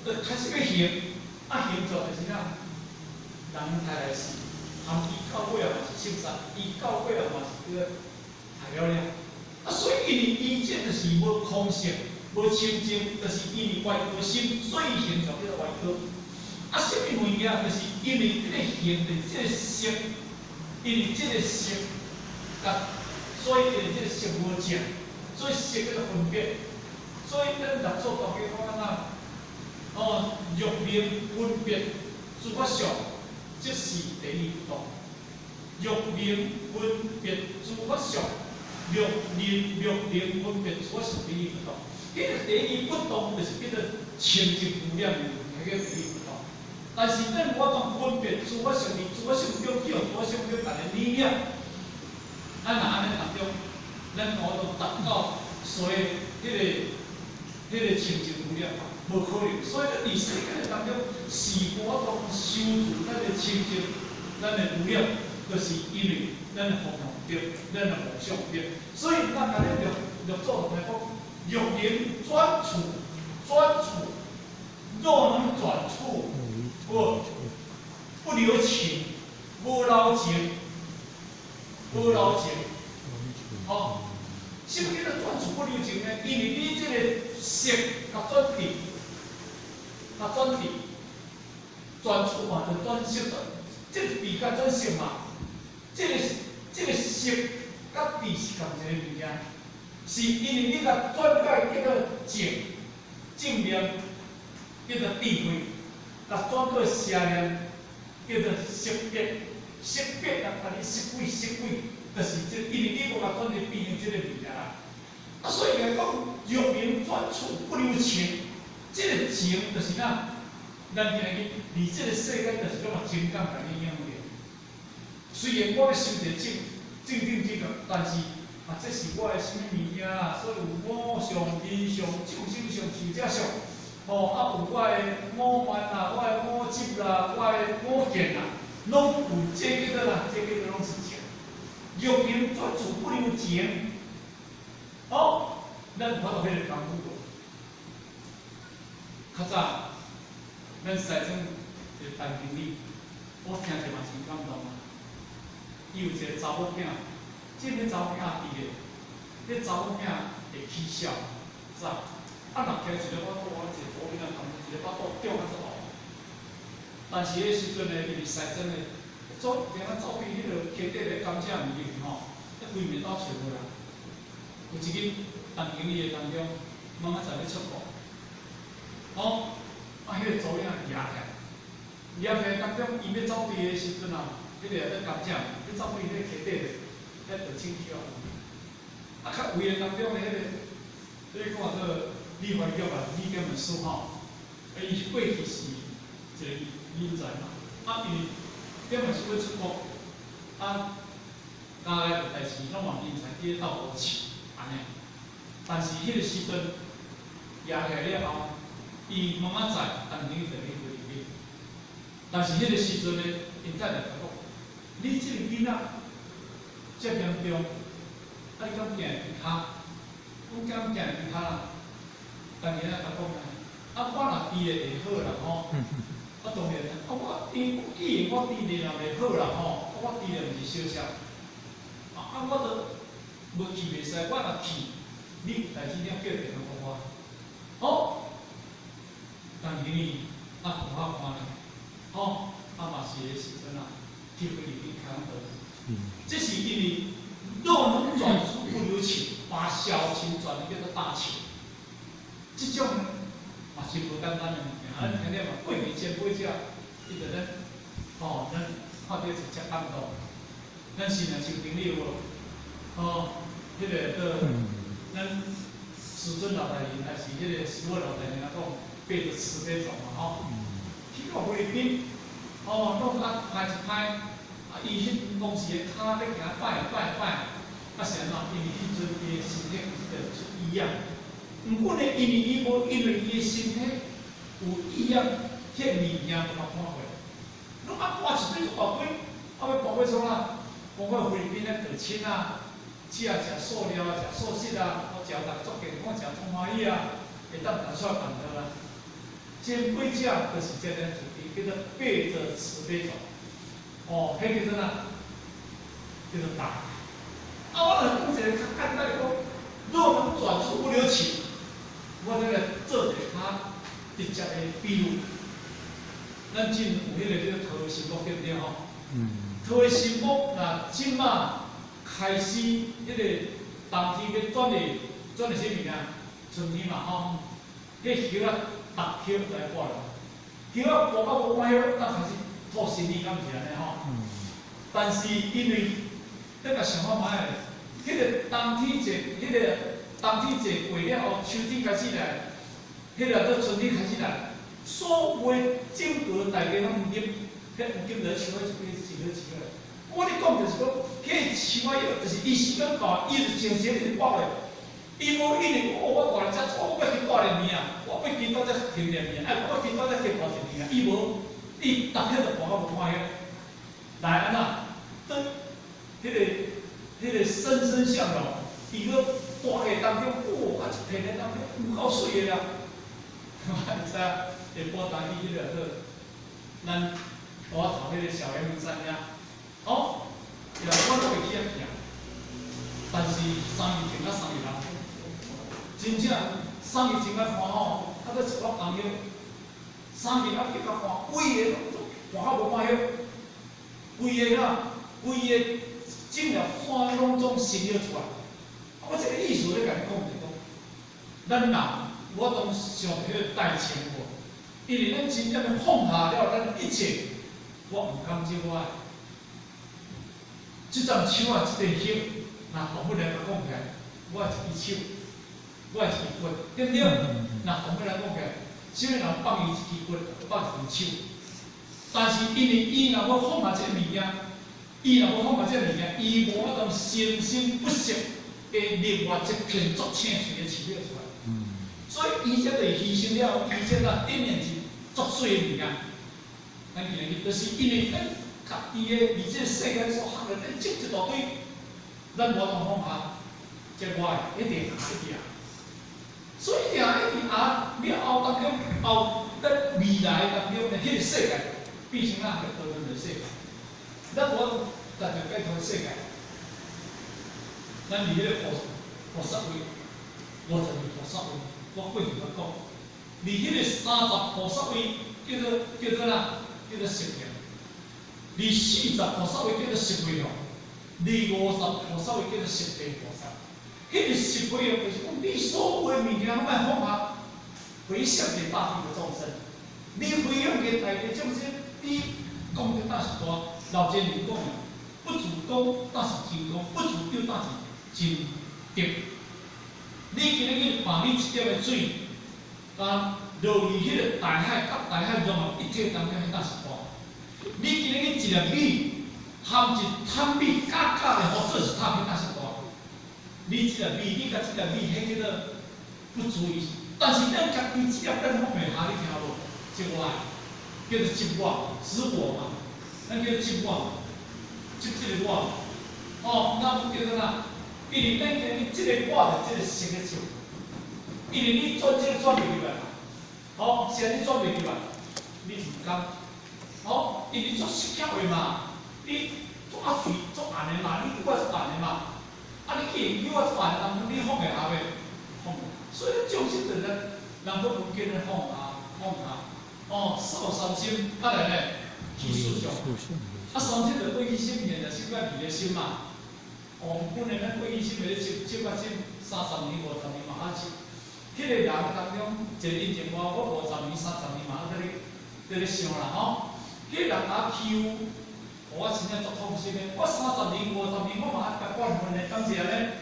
就開始欲行，啊，行出來就是啥？人刣來死，含伊到尾仔嘛是性殺，伊到尾仔嘛是叫刣了了。啊，所以因為伊這就是無空性，無清淨，就是因為歪道心，所以行出來叫做歪道。啊，啥物物件？就是因為這個行，就是這個色。因為這個色，啊，所以因為這個色無正，所以色叫做分別。所以咱六祖大家講按怎？哦，若明分別諸法相，即是第一義。欲明分別諸法相，欲明欲能分別諸法相彼義不動。彼個第一義不動，就是叫做清淨無染的物件，叫第一義不動。但是咱無法度分別諸法相，佇諸法相中去予諸法相中共伊染。咱若按呢當中，咱無法度達到所謂彼個清淨無染，無可能。所以咱佇世間的當中，是無法度修除咱的清淨，咱的無染，就是因為咱的煩惱著，咱的妄想著。所以咱共你六六祖來講，欲能轉處，轉處，若能轉處，不留情，無留情，無留情，吼。什麼叫做轉處不留情呢？因為你這個色共轉智，共轉智，轉處嘛就轉色轉，這個智共轉色嘛，這個色佮智是仝一個物件，是因為你共轉過叫做正正念，叫做智慧，共轉過邪念，叫做識別，識別啊，共你識鬼識鬼，就是這，因為你無共轉入變成這個物件啦。啊，所以來講，欲能轉處不留情，這個情就是啥？咱今日佇這個世間，就是攏嘛情感共你影響。雖然我欲修一個正正定這個，但是啊，這是我的啥物物件啊？所以有我相、人相、眾生相、壽者相，吼啊有我的我慢啦，我的我執啦，我的我見啦，攏有這叫做啦，這叫做攏是情。欲能轉處不留情，哦，咱有法度彼個功夫無？較早，咱西裝一個陳經理，我聽者嘛真感動啊。伊有一個查某囝，這个查某囝佇咧，彼查某囝會起痟，知？啊，若徛一个腹肚，一個查某囡仔，一个腹肚脹甲足大。但是彼時陣呢，伊佇西裝的，走定仔走去彼落溪底咧甘蔗園入去吼，彼規暝斗揣無人。有一日，陳經理的當中，媽媽在咧出國，吼，啊，彼個查某囡仔蜈起來，蜈起來當中，伊欲走對的時陣啊，彼個咧甘蔗，欲走對彼個溪底咧，遐就清氣啊。啊，較位的當中的彼個，你看做李懷玉啊，李劍的師吼，啊，伊過去是一個人才嘛，啊，因為劍的師欲出國，啊，家內的代誌攏嘛人才佇咧鬥扶持，按呢。但是彼個時陣，蜈起來了後，伊媽媽在，當然就去菲律賓。但是彼個時陣呢，𪜶太太共講，你這個囡仔遮嚴重，啊，你敢行會佇跤？阮敢行會佇跤啦？當然啊，共講啊，啊，我若治會會好啦吼。啊，當然，啊，我治，既然我治咧若袂好啦吼，啊，我治咧毋是小事。啊啊，我都無去袂使，我若去，你有代誌你叫電話予我。好，當然呢，啊，有法看呢，吼，啊嘛是彼時陣啊，去菲律賓開刀。這是因為若能轉處不留情，把小情轉得叫做大情，這種呢嘛是無簡單的物件。咱聽了嘛，過去前輩者，伊就咱，吼，咱看著是遮感動。咱新來像頂禮有無？吼，彼個叫咱師尊老大人，還是彼個師父老大人來講，背著慈悲咒嘛吼。去到菲律賓，吼，攏啊歹一歹，啊，伊彼當時的跤欲行擺擺擺，啊是按怎？因為彼陣伊的身體有出異樣。毋過呢，因為伊無因為伊的身體有異樣，彼物件都共搬過來，攏啊搬一堆足大堆，啊欲搬去創啥？搬去菲律賓咧斷親啊，食食素料啊，食素食啊，我食逐足健康，食足歡喜啊，會當拿出來辦得啦。前輩者就是這個主題，叫做背著慈悲咒。哦，彼叫做啥？叫做大。啊，我來講一個較簡單的講，若能轉處不留情，我這個做一個較直接的比喻。咱進有彼個叫做桃神木對毋對吼？桃神木若這馬開始彼個冬天欲轉的轉的啥物件？春天嘛吼，彼葉仔逐葉來掛落，葉仔掛到無半葉，才開始吐新葉，敢毋是按呢吼？但是因為你共想看覓，彼個冬天節，彼個冬天節過了後，秋天開始來，彼個到春天開始來，所有的整個大家攏毋入，彼黃金就樹仔一支一支一支。我咧講就是講，彼個樹仔葉就是伊時間到，伊就靜靜一直拔落。伊無因為哦，我大漢才，我欲去大一年啊，我欲去到遮停兩年，哎，我欲去到遮停大一年啊，伊無，伊逐日就跋到無看葉。來按怎？當彼個欣欣向榮，伊閣大個當中，哇！一片的當中有夠媠的啦。我知影下晡當去彼個做，咱我頭彼個小陽明山遐，哦，伊話我攏會去遐行，但是3月前甲3月後，真正3月前仔看吼，啊，閣一寡紅葉，3月仔去甲看，規个攏跋到無看葉，規个啊，規个整粒山攏總新葉出來。我這個意思咧共你講就是講，咱人我當想著彼個大前無，因為咱真正放下了咱一切，我毋甘這我的。這陣樹仔，這塊葉，若動物來講起來，我一支手，我一支骨，對毋對？若動物來講起來，啥物人放伊一支骨，放一支手？但是因為伊若欲放下這個物件，伊若欲放下這個物件，伊無法度生生不息的另外一片足青翠的樹葉出來。所以伊才會犧牲了，伊才甲頂面是足媠的物件。咱今日就是因為咱家己的佇這個世間所學的，咱積一大堆，咱無法度放下，這我的一定一定。所以一定一定啊，了後當中後咱未來當中的彼個世界變成哪個多元的世界？咱無達到解脫世界，咱佇彼個菩薩位，52菩薩位，我過去捌講，佇彼個30菩薩位叫做哪？叫做色相。佇40菩薩位叫做色非相，佇50菩薩位叫做色地菩薩。彼個色非相就是講，你所有的物件攏愛放下，迴向給大地的眾生。你迴向給大地眾生，你功德當是大。老前人講的，不自講，當是真功；不自救，當是真德。你今日去放你一點的水，啊，落去彼個大海，佮大海融合一體當中，彼當是大。你今日去一粒米，含一桶米，加加的予做一桶，彼當是大。你這粒米，你共這粒米，彼叫做不足以。但是咱家己這粒咱放袂下，你聽無？這我叫做執我，執我嘛，咱叫做執我，執這個我。哦，那叫做哪？因為咱今日這個我就這個色的手，因為你轉這個轉袂入來嘛，哦，是按呢轉袂入來，你毋甘，哦，因為足適巧的嘛，你足阿隨足硬的嘛，你我足硬的嘛，啊，你既然我足硬的，你放會下袂？放，所以眾生就是人都唔見得放下，放下，哦，掃三心，啊來咧起四相，啊三心就過去心、現在心、佮未來心嘛。哦，本來咱過去心袂咧習習甲心30年、50年嘛，啊是，彼個人當中一個印證我，我50年、30年嘛，啊佇咧想啦吼。彼個人啊欺負，我真正足痛心的。我三十年、五十年，我嘛愛共怨恨的，敢是按呢？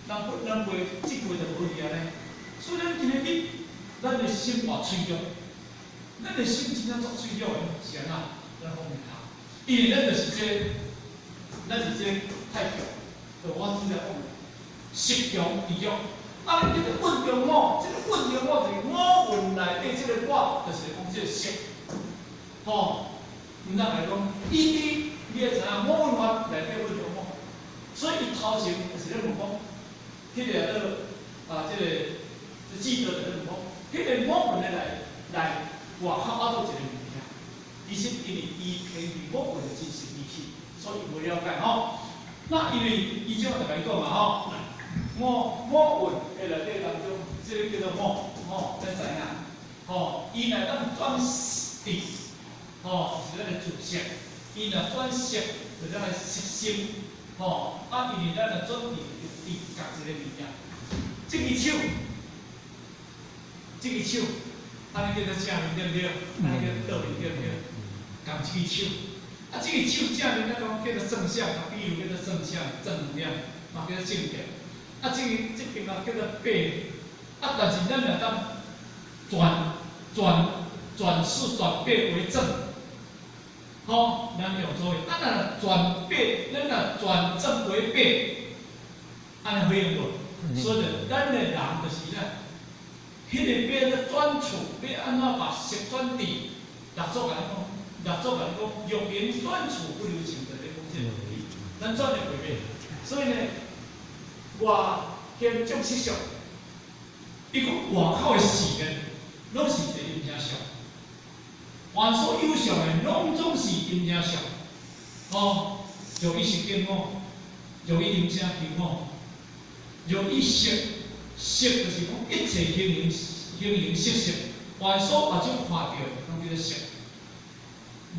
人不兩輩，這句就無去按呢。所以咱今日去，咱的心偌脆弱，咱的心真正足脆弱的，是按怎？咱放袂下，因為咱就是這個，咱是這個太強。就我拄才講的，色強智弱，啊，你這個蘊中五，這個蘊中五就是五蘊內底這個我，就是講這個色，吼，毋通來講，伊佇你會知影五蘊法內底蘊中五，所以伊頭前就是咧問講，彼個啊，這個這智多就咧問講，彼個五蘊的內內外口阿佗一個物件，其實因為伊偏佇五蘊的真實義去，所以無了解吼。那因為伊這馬就共伊講嘛吼，五蘊的內底當中，這個叫做五，吼，咱知影，吼，伊若當轉智，吼，是咱的自識；伊若轉色，就是咱的色心，吼，啊，因為咱若轉智，就智覺這個物件。這支手，這支手，按呢叫做正面對毋對？按呢叫倒面對毋對？仝這支手，啊，啊，這个手正面咱講叫做正向，啊，比如叫做正向、正能量，嘛叫做正見。啊，這个這邊嘛叫做白。啊，但是咱若當轉轉轉世轉變為正，吼，咱用做。啊，若轉變，咱若轉正為變，按呢好用無？所以咱的人就是咧，彼个變咧轉處，欲按怎把色轉智？六祖共你講，六祖共你講，欲明轉處不留情，就咧講這个道理。咱轉會袂變，所以呢，外現眾色相，伊講外口的事呢，攏是一个音聲相。凡所有相的，攏總是音聲相。哦，若以色見我，若以音聲聞我，若以色，色就是講一切形形形形色色，凡所目睭看著的，攏叫做色。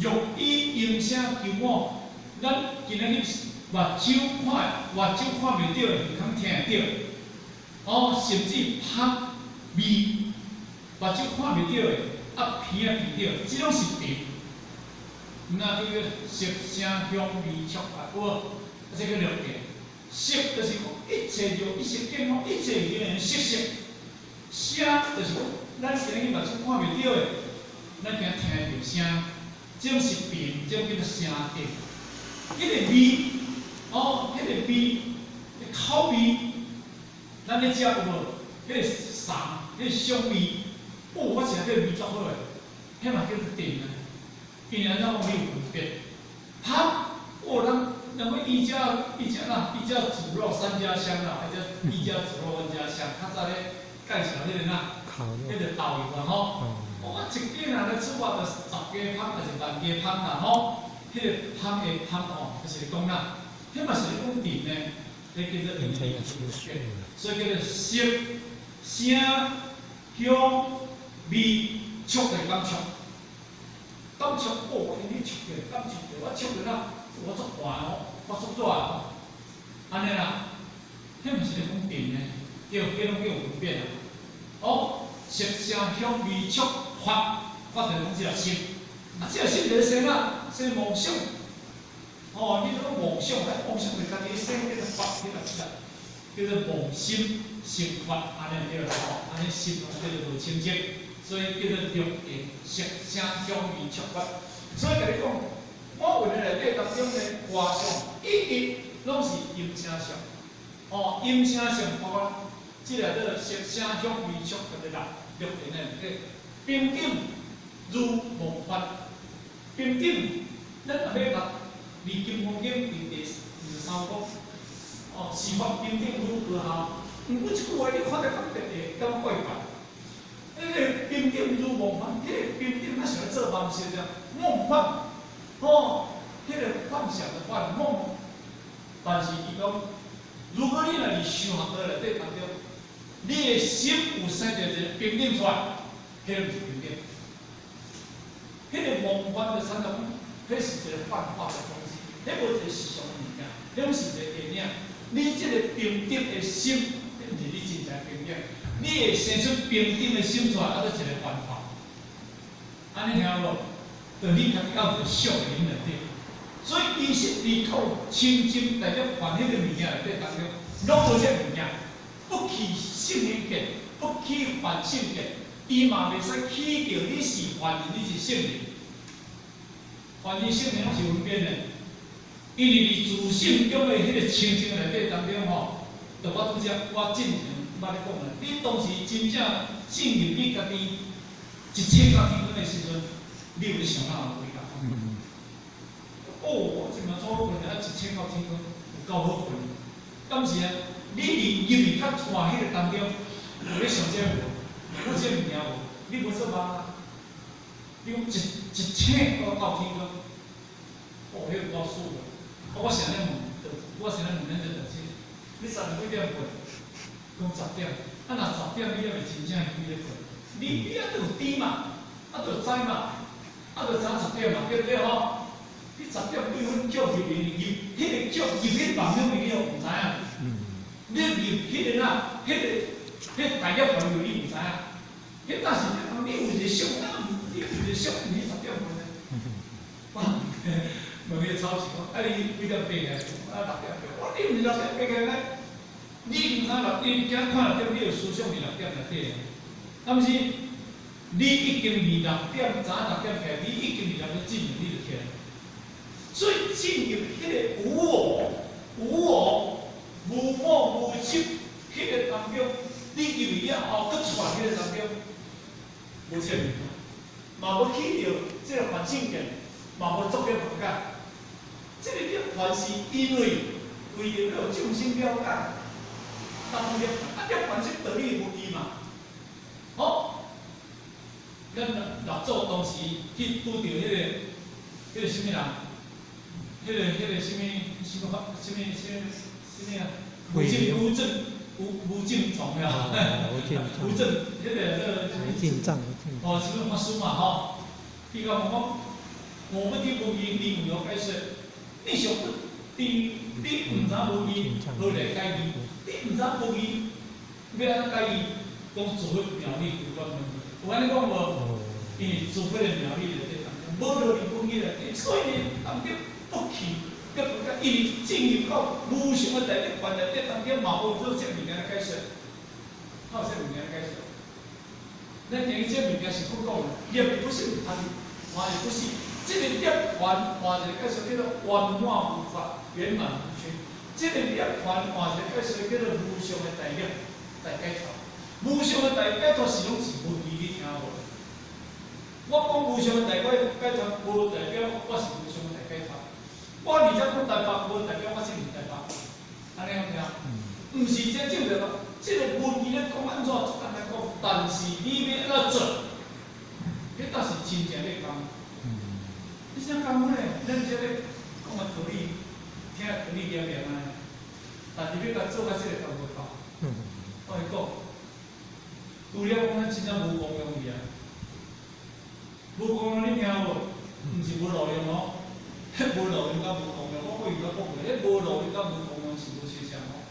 若以音聲求我，咱今仔日目睭看，目睭看袂著的，耳孔聽會著。哦，甚至香味，目睭看袂著的，啊鼻仔聞著，這攏是塵。那叫做色聲香味觸法，有無？啊，這叫六塵。色就是講一切就一切見講一切形形色色。聲就是講咱今日目睭看袂著的，咱驚聽著聲，這種是頻，這種叫做聲定。彼个味，哦，彼个味，口味，咱咧食有無？彼个欉，彼个香味，哦，我食這个味足好的，彼嘛叫做定啊。因為按怎講你有分別？香，哦，人講一家一家啦，一家煮肉三家香啦，一家一家煮肉萬家香。較早咧介紹彼個哪，彼個導遊啊吼，我一家人咧出發就十家芳，抑是萬家芳啦吼。彼个芳的芳哦，就是講啦，彼嘛是咧講定呢，彼叫做所以叫做色、聲、香、味、觸的感觸。感觸哦，我今日觸著，感觸著，我觸著啦，我足寒哦，我足熱哦，按呢啦，彼毋是咧講定呢，對，彼攏叫有分別啦。哦，色聲香味觸法，法就是講這個心，啊，這個心就是生啊，生妄想。哦，你這個妄想，哎，妄想就家己生叫做法，彼個叫做妄心成法，按呢對啦吼，按呢心攏叫做無清淨。所以叫做六塵色聲香味觸法。所以共你講，五蘊的內底當中呢，外相一一攏是音聲相。哦，音聲相包括這個叫做色聲香味觸這個六六塵的內底，平等如夢幻。平等，咱若欲讀《二金剛經》第23講，哦，是法平等如何哈？毋過這句話你看得較特會感覺怪怪。彼个平等如夢幻，彼个平等，咱想咧做夢是啥？夢幻，吼，彼个幻想的幻夢。但是伊講，如果你若佇修學道內底當中，你的心有生著一个平等出來，彼个毋是平等。彼个夢幻的產生，彼是一个幻化的東西，彼無一個實相的物件，彼攏是一個電影。你這个平等的心，彼毋是你真正平等。你會生出平等的心出來，啊，閣一個幻化。按呢聽有無？就你家己有一個相佇內底。所以其實佇靠清淨來咧還彼個物件內底當中，攏無這個物件，不起聖人見，不起凡聖見，伊嘛袂使起著你是凡人，你是聖人。凡人聖人攏是有分別的，因為佇自性中的彼個清淨內底當中吼，就我拄才我進前捌咧講啦，你當時真正進入你家己一切到天光的時陣，你有咧想哪有幾工？哦，我這馬早困啊，一切到天光有夠好睏。敢是啊？你佇入去較帶彼個當中，有咧想這無？有這物件無？你無做夢啊？你講一一醒到到天光，哦，彼個有夠舒服。我想咧問，我想咧問恁這代志，你昨昏幾點睏？講十點，啊若十點你猶未真正去咧睏，你啊著有知嘛，啊著知嘛，啊著早十點嘛，對毋對吼？你十點幾分叫入去入，彼个叫入彼個夢中你都毋知影。你入彼个哪，彼个大業朋友你毋知影。彼當時你有一個想，你有一個想，毋是十點睏的。問伊個超市講，啊你幾點爬起來？啊六點爬。我你毋是六點爬起來，你毋知六點，今看六點，你有思想佇六點內底。啊毋是，你已經佇六點，早六點起來，你已經佇六點進前，你就起來。所以進入彼個無我、無我、無我無執，彼個當中，你入去了後，閣出來彼個當中，無啥物，嘛無起著這個凡聖見，嘛無作業煩解。這個涅槃是因為為著欲眾生了解，當涅槃，啊涅槃是道理無疑嘛。好，咱六祖當時去拄著彼個啥物人？彼個啥物啥物法啥物啥物啥物啊？無正無正無無正藏呀，無正，彼個這個無正藏。哦，啥物法師嘛吼？伊共我講，我不知無疑，你為何解說？你想不知，你毋知無疑，何來解義？你毋知無疑，欲按怎解義？講諸佛妙理無關問，有按呢講無？因為諸佛的妙理內底當中，無落佇本義內底，所以呢，當中不去，閣不甲，因為進入到無上的大涅槃內底當中，嘛無做這物件來解說，靠這物件來解說。咱講這物件是佛講的，也不是他，嘛也不是。這個涅槃換一個解說叫做圓滿無法，圓滿無缺。這個涅槃換一個解說叫做無上的大涅大解脫。無上的大解脫是攏是無疑，你聽無？我講無上的大解解脫，無代表我是無上的大解脫。我佇遮講台北，無代表我是佇台北。按呢有聽？毋是這種的，這個文字咧講按怎足簡單講，但是你欲按怎做，彼才是真正咧講。你啥工夫咧？咱這咧講個道理，聽道理念念按呢，但是欲共做到這個都無夠。我來講，除了講咱真正無功用去啊，無功用你聽無？毋是無路用哦，彼無路用佮無功用，我過去閣講過，彼無路用佮無功用是無相像哦。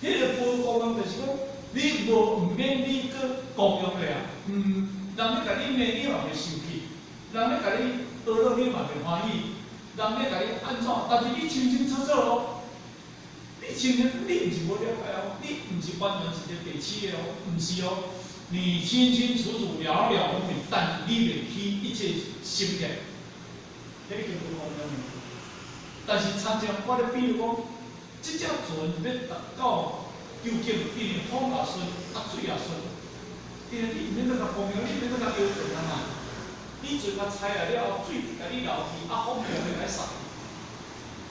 彼個無功用就是講，你無毋免你閣功用咧啊，人咧共你罵你嘛袂生氣，人咧共你呵咾你嘛袂歡喜，人咧共你按怎，但是你清清楚楚哦，你清清，你毋是無了解哦，你毋是完全是一個白痴的哦，毋是哦，你清清楚楚、了了分明，但你袂起一切心念，彼個叫無功用。但是親像我咧比如講，這隻船欲達到究竟，因為風也順，啊水也順，因為你毋免閣共供養，你毋免閣共搖船啊嘛。你船共踩來了後，水共你流去，啊風又會來殺。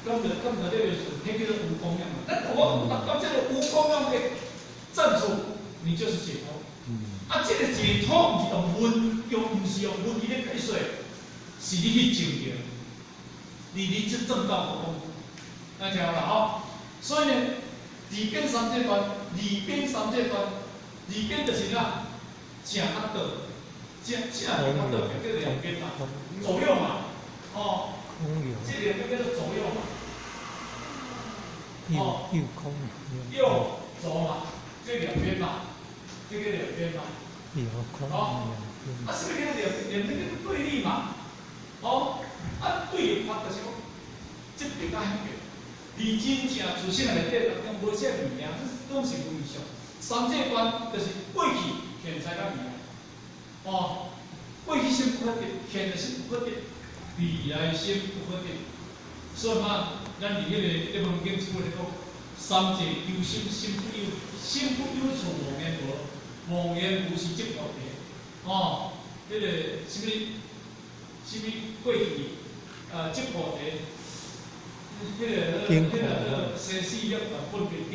敢就這個船，彼叫做無供養。咱我達到這個無供養的證處，你就是解脫。啊，這個解脫毋是用文，用毋是用文字咧解說，是你去證著，你這證道的功夫，那聽好啦吼。所以呢，二邊三界觀，二邊三界觀，二邊就是啥？正佮倒，正正邊佮倒邊叫兩邊嘛，左右嘛，哦，這兩邊叫做左右嘛，哦，右空，右左嘛，這兩邊嘛，這個兩邊嘛，哦，啊，什麼叫兩邊叫做對立嘛？哦，啊，對立法就是講，這邊佮彼邊，佇真正自性內底當中無啥物件，這攏是無異相。三界觀就是過去、現在佮未來。哦，過去心不可得，現在心不可得，未來心不可得。所以嘛，咱佇彼個《涅槃經》這句咧講，三界求心心不有，心不有處無緣無，無緣無是即菩提。哦，彼個啥物啥物過去啊，即菩提，彼個生死涅槃分別點，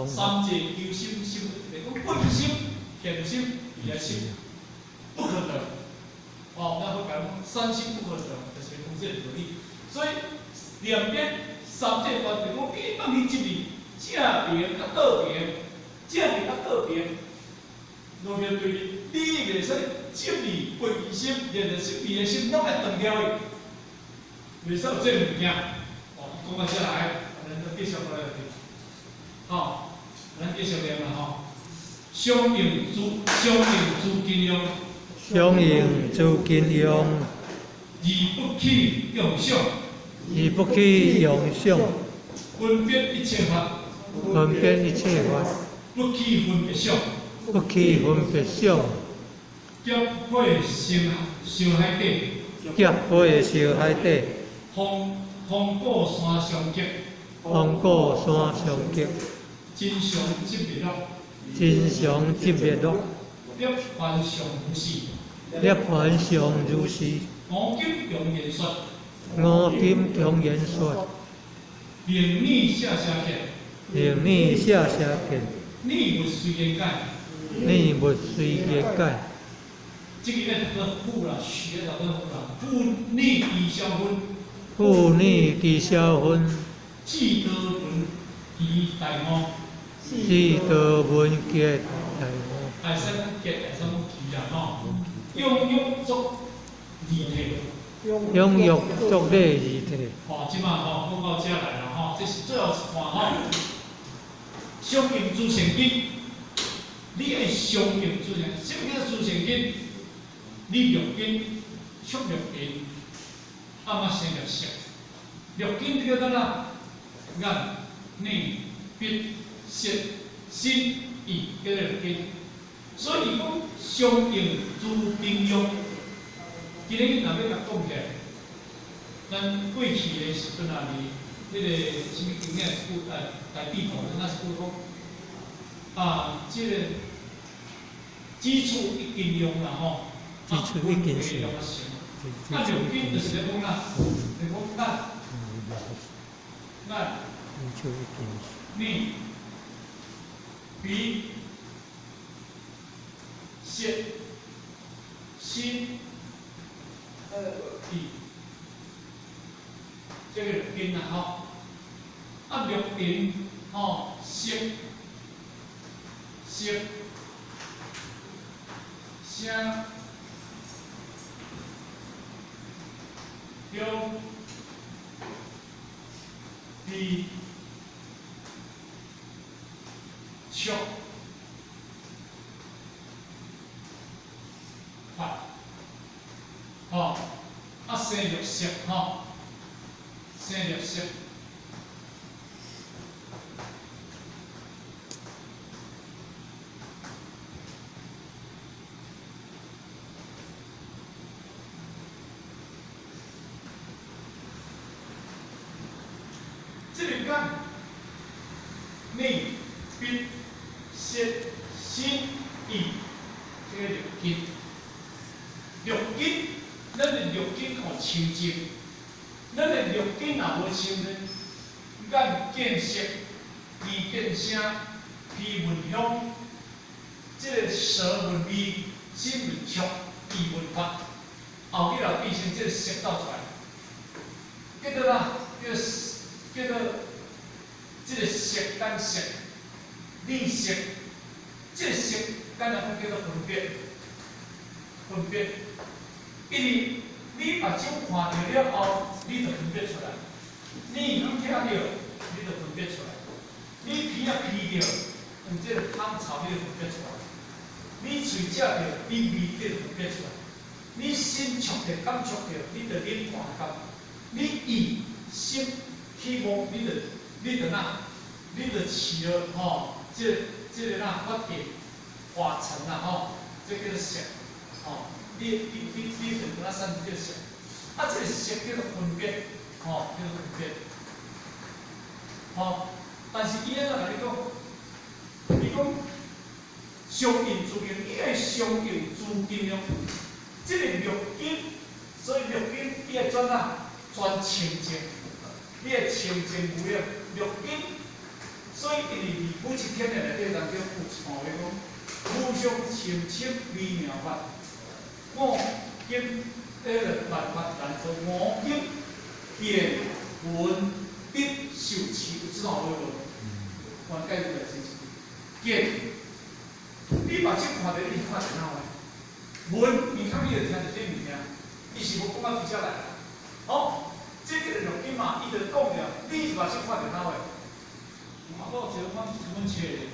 三界求心心不得，講過去心、現心、未來心不可得。哦，咱會講三心不可得，就是講這個道理。所以兩邊三界觀就講，你當你執著正邊佮倒邊，正邊佮倒邊，兩邊對立，你袂使執著過去心、現在心、未來心，攏愛斷掉去，袂使有這個物件。哦，講到這來，咱就繼續落來聽。好，咱繼續念啦吼。相應諸相應諸根用，相應諸根用，而不起妄想，而不起妄想，分別一切法，分別一切法，不起分別想，不起分別想，劫火生燒海底，劫火燒海底，風風過山相擊，風過山相擊，真相即滅樂，真相即滅樂，涅槃常如是，涅槃常如是。五金強言說，五金強言說，靈耳寫寫見，靈耳寫寫見，念物隨言解，念物隨言解。這個要讀個富啦，學讀個富啦，富逆低消分，富逆低消分，智多聞其大悟，智多聞結大悟，會使講結，會使講其啦吼，養育作禮體，養育作禮儀體。吼，這馬吼講到這來啦吼，這是最後一段吼。相應諸善根，你愛相應諸善，什麼叫諸善根？你六根、觸六根，啊嘛生六識。六根叫做哪？眼、耳、鼻、舌、身、意，叫做六根。所以伊講相應諸根用。今日若欲共講起來，咱過去的時陣啊，佇彼個啥物經典一句大智度，那是句講啊，這個指處一根用啦吼。指處一根線。啊，六根就是咧講啦，就講眼、眼、耳、鼻、舌、身、意，這個六根啦吼。啊，六根吼，色、色、聲。香、味、觸、法，吼，啊生六識，吼，生六識。這個眼、耳、鼻、舌、身、意，這個六根，六根，咱的六根靠清淨，咱的六根若無清淨，眼見色，耳見聲，鼻聞香，這個舌聞味，身聞觸，意聞法，後尾來變成這個色走出來，叫做哪？叫做這個色間色，耳色，這個色簡單講叫做分別，分別。因為你目睭看著了後，你就分別出來；你耳聽著，你就分別出來；你鼻仔鼻著，有這個香臭，你就分別出來；你喙食著，你味你就分別出來；你身觸著、感觸著，你就忍寒感；你意心起妄，你就哪？你就起了吼，這個哪法界化塵啦吼，這叫做色吼。你就敢若產生這個色，啊，這個色叫做分別，吼，叫做分別，吼。但是伊按怎共你講？伊講相應諸根，伊愛相應諸根用，這個六根，所以六根伊愛轉哪？轉清淨，你愛清淨無染六根。所以因為佇武則天的內底當中有一段話講：無上甚深微妙法，五經彼個萬法難做，五經見聞得受持，有這段話無？我解釋來是見，你目睭看著，你是看著哪個？聞，耳孔你就聽著這物件，伊是無講到佇遮來。好，這叫做六根嘛，伊就講了，你是目睭看著哪個？啊，我有一个阮阮切的，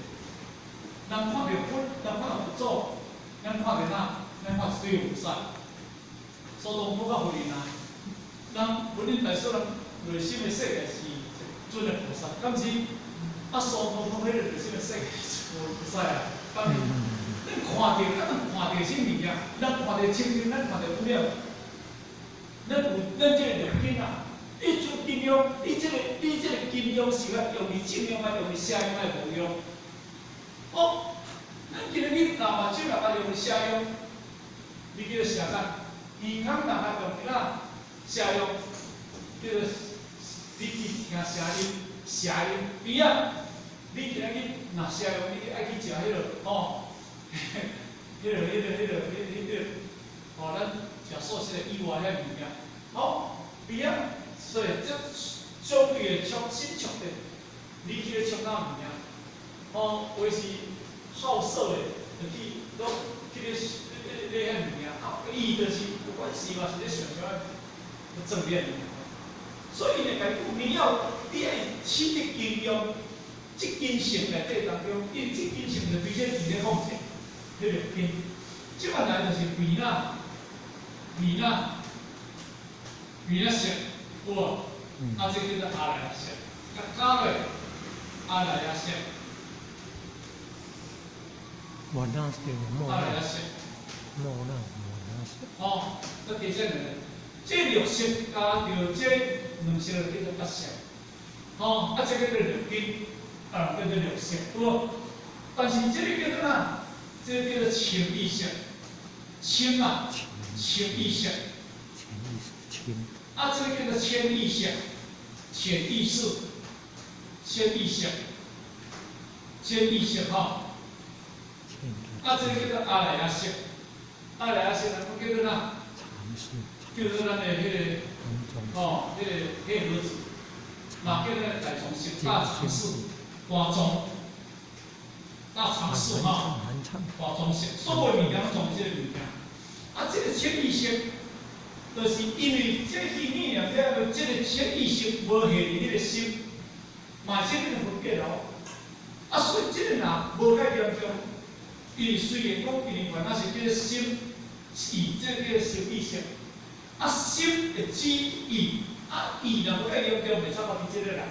人看著佛，人看著佛祖，咱看著哪？咱看一堆菩薩，蘇東坡佮佛林啊，人文林大師人內心的世界是一尊的菩薩，敢是？啊，蘇東坡彼個內心的世界是無會使啊，敢是？咱看著，咱看著啥物件？咱看著清淨，咱看著有了。咱有咱這個六根啊，你做金用，你這個金用是愛用佇正用，還用佇邪用，還無用？哦，咱今日你若目睭若愛用佇邪用，你叫做邪見；耳孔若愛用佇哪邪用，叫做你去聽邪音，邪音鼻仔，你今日去若邪用，你愛去食彼个吼，彼个，吼，咱食素食以外遐物件，吼，鼻仔，所以這相對的觸心觸的，你去咧觸哪物件？吼，有的是好色的，就去攏去咧咧咧遐物件，啊，伊就是不管是嘛是咧想啥，正面物件。所以呢，家講你愛取得經驗，這根性內底當中，因為這根性就對這佇咧控制，彼個根。這擺來就是鼻仔，鼻仔，鼻仔色，有無？啊，這叫做阿賴耶識，加加落阿賴耶識。末那識，末阿賴耶識。末那，末那識。哦，這其實兩個，這六識加著這兩識就叫做八識。吼，啊，這個叫做六根，啊，叫做六識，有無？但是這個叫做哪？這個叫做潛意識，潛啊，潛意識。潛意識，潛。啊，這個叫做潛意識，潛意識，潛意識，潛意識吼。啊，這個叫做阿賴耶識，阿賴耶識，咱講叫做哪？叫做咱的彼個，吼，彼個黑盒子，嘛叫做大藏識、大藏識、大藏、大藏識吼，大藏識，所有物件攏藏這個物件。啊，這個潛意識，就是因為這去念念了後，這個潛意識無下佇你的心，嘛是這個分別哦。啊，所以這個若無遐嚴重，因為雖然講因為原來是叫做心，意，這個叫做心意識。啊，心會指意，啊意若無遐嚴重，袂使講佇這個啦，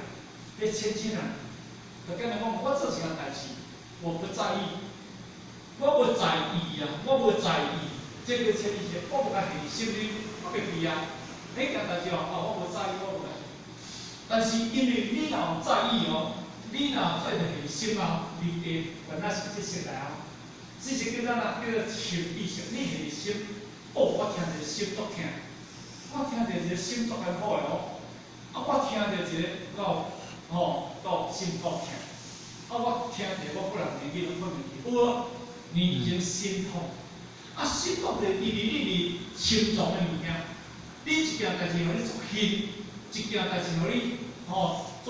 彼淺淺啊。就簡單講，我做一項代誌，我不在意，我無在意啊，我無在意，這個潛意識，我無共下心裡，我袂記啊。彼件代誌哦，哦，我無在意，我無在意。但是因為你若有在意哦，你若有在意下心啊，你的原來是這色來啊。這是叫咱啊，叫做潛意識。你下心，哦，我聽著心足疼，我聽著一個心足艱苦的哦。啊，我聽著一個夠吼夠心夠疼。啊，我聽著我個人年紀攏困袂去，有無？你已經心痛。啊，心痛就是因為你佇深藏的物件，你一件代誌予你足恨，一件代誌予你吼足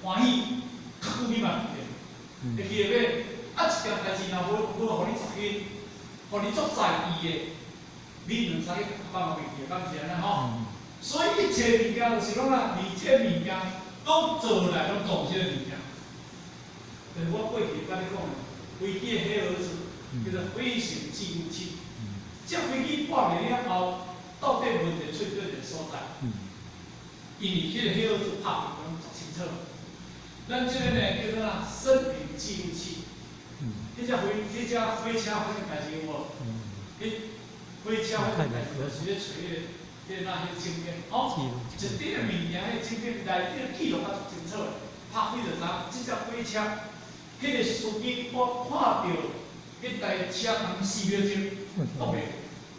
歡喜，較久你嘛會記得，會記得袂？啊，一件代誌若無予你足恨，予你足在意的，你兩三日放嘛袂記，敢是按呢吼？所以一切物件就是講啦，連這物件攏做來攏撞這個物件。就是我過去佮你講的，飛機的黑盒子叫做飛行記錄器。這飛機掛袂了後，到底問題出佗一個所在？因為彼個黑盒子拍得攏足清楚。咱這個呢叫做啥？生平記錄器。彼隻火車發生代誌有無？彼火車發生代誌就是咧揣彼個那彼個晶片，吼，一滴的物件，彼個晶片內底記錄甲足清楚的，拍開就知影，這隻火車，彼個司機我看著彼台車通4秒鐘，都袂，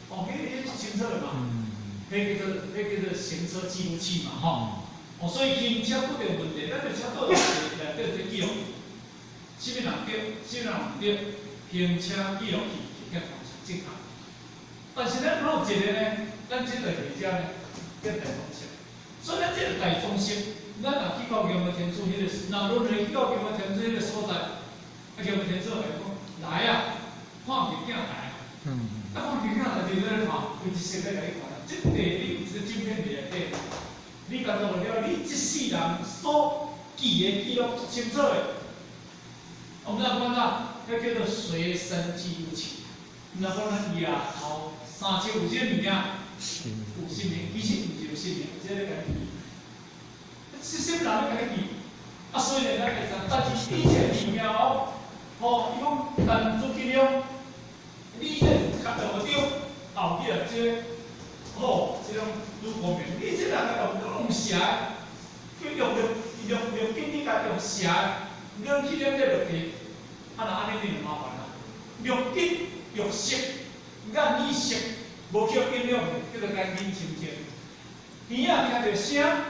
哦，彼個足清楚的嘛，彼叫做行車記錄器嘛，吼，哦，所以行車拄著問題，咱著車拄著問題，內底有記錄。啥物人對，啥物人毋對，行車記錄器是正確。但是咱有一個呢，咱這個佇遮呢，叫大裝飾。所以咱這個大裝飾，咱若去到玉門天主彼個，若論去到玉門天主彼個所在，啊，玉門天主會講來啊，看鏡來啊。啊，看鏡來就咧看，伊一色咧共你看。這塊你這個晶片佇內底，你感覺了，你這世人所記的記錄足清楚的。我們若講啥？彼叫做隨身記錄器。毋知講咱額頭三尺有這個物件，有心灵，其實毋是有心靈，這個家己是啥物人咧共你記？啊，雖然咱會知，但是你這個寺廟吼，伊講陳諸葛亮，你這較用對，後日這個吼，這種呂公明，你這人用用邪，去用用用用經你共用邪，惹起了這落地，啊，若按呢你就麻煩啦。欲見欲色，眼耳色無去影響，叫做眼根清淨。耳仔聽著聲，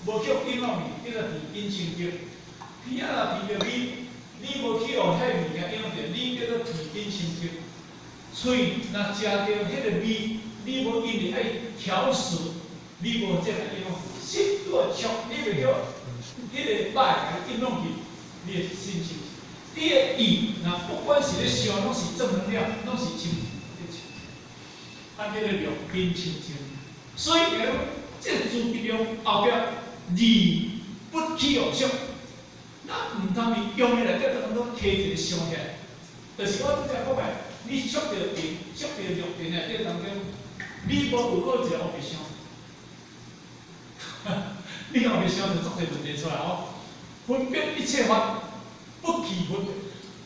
無去影響去，叫做耳根清淨。鼻仔若聞著味，你無去予彼物件影響著，你叫做鼻根清淨。喙若食著彼個味，你無因為愛挑食，你無這個影響。心拄觸，你袂叫彼個歹共影響去，你的心清淨。你的意，若不管是咧想，攏是正能量，攏是清淨。啊，叫做六根清淨。所以講，這個諸葛亮後壁而不起予觸，咱毋通佇用的內底當中提一個相起來，就是我拄才講的，你觸著塵、觸著六塵內底當中，你無有過一個烏白相，你烏白相就足濟問題出來哦。分別一切法，不起分別，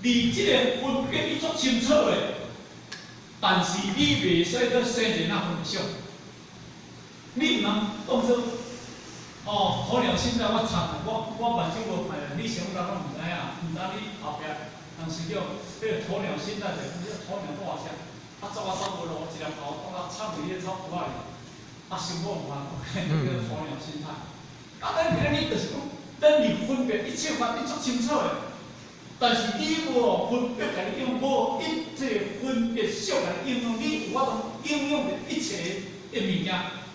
離這個分別你足清楚的，但是你袂使閣生一那分想，你毋通當做哦，鴕鳥心態我慘，我目睭無看，你啥物人攏毋知影，毋知你後壁人是叫彼個鴕鳥心態，就講你鴕鳥大聲，啊走啊走無路，一粒頭當啊插佇彼個草圃仔裡，啊辛苦毋通，叫做鴕鳥心態。啊，咱今日就是講，咱離分別一切法，你足清楚的，但是你無分別共你用，無一切分別相共你應用，你有法度應用著一切的物件，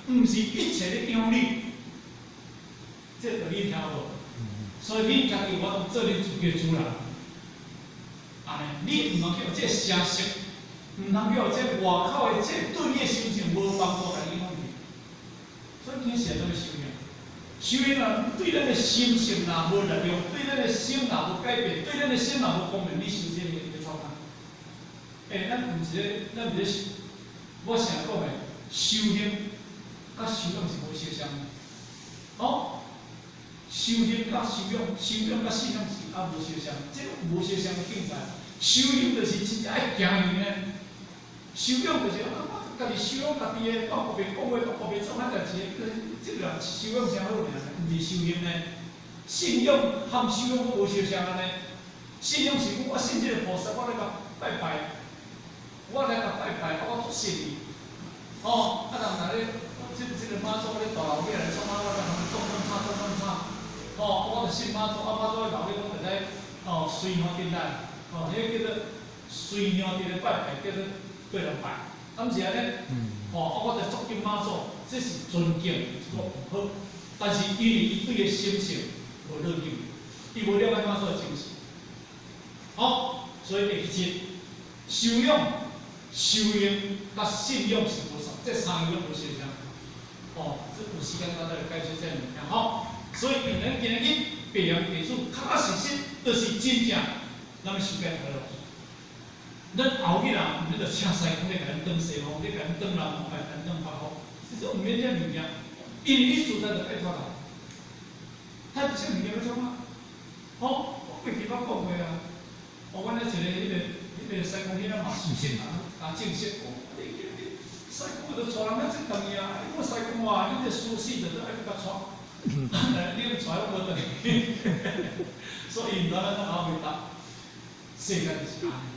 毋是一切咧影響你。這個你聽無？所以你家己有法度做你自己的主人。按呢，你毋通去予這個聲色，毋通去予這外口的這對你的心情無幫助共影響去。所以你是按怎修行？修行啊，對咱的心性若無力量，對咱的心若無改變，對咱的心若無光明，你修這個欲創啥？欸，咱毋是咧，咱毋是咧，我成日講的，修行佮修養是無相像的。哦，修行佮修養，修養佮信仰是也無相像，這個無相像的境界。修行就是真正愛行遠的，修養就是啊，我家己修養家己的，我閣袂講話，我閣袂做歹代誌，這個人修養誠好爾，毋是修行呢。信仰和修養閣無相像按呢。信仰是講我信這個菩薩，我來共拜拜，我來共拜拜，啊，我足信伊。哦，啊人若咧，這個媽祖咧大老尾來創啊，我來共伊擋擋插，擋擋插。哦，我就信媽祖，啊媽祖咧老尾，我就來哦隨香進來，哦，彼個叫做隨香佇咧拜拜，叫做對人拜，敢毋是按呢？哦，啊我就足敬媽祖，這是尊敬，這個毋好。但是因為伊對伊心性無落去，伊無了解媽祖的精神。好，所以會記得修養、修行佮信仰是無相，這三樣攏無相像。哦，這有時間咱再來解釋這個物件吼。所以，咱今日白羊地主，確確實實就是真正咱欲修解脫路。咱後日啊，毋免著請師公咧共咱轉西方，咧共咱轉南方，共咱轉北方，這種毋免這物件，因為你自在就解脫啦。他這物件欲創啊？吼，我過去捌講過啊。哦，阮咧一個彼個師公彼個嘛是信啊，啊正式講，你師公就帶人遐這轉去啊，你講師公話，你這舒適就都愛閣帶，你帶我無轉去，所以毋知咱怎後回答。世間就是按呢。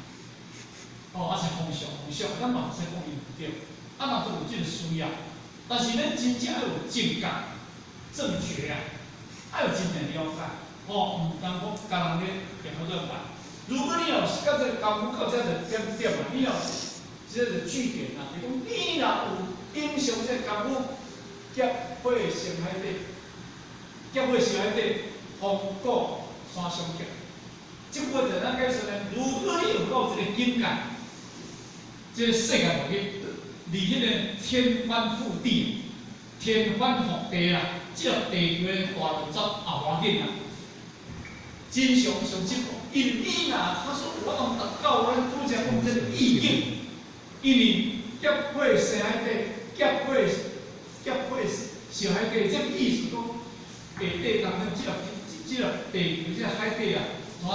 哦，啊是風俗，風俗，咱嘛毋使講伊毋對，啊嘛都有這個需要，但是咱真正愛有正覺、正覺啊，愛有真正了解，吼，毋通講共人咧變好亂拜。如果你若是佮這個功夫到這就點點啊，你若這個句點啊，就講你若有頂上這個功夫，劫火生海底，劫火生海底，風鼓山相克。這句話就怎解釋呢？如果你有到這個境界，這個世界落去，離彼個天翻覆地、天翻覆地啦，這個地球的大動作也無要緊啦。真常上進步，因為你若他說我當達到咱拄才講這個意境，因為劫火生海底，劫劫火燒海底，這個意思講，下底當中這粒地球這個海底啊，怎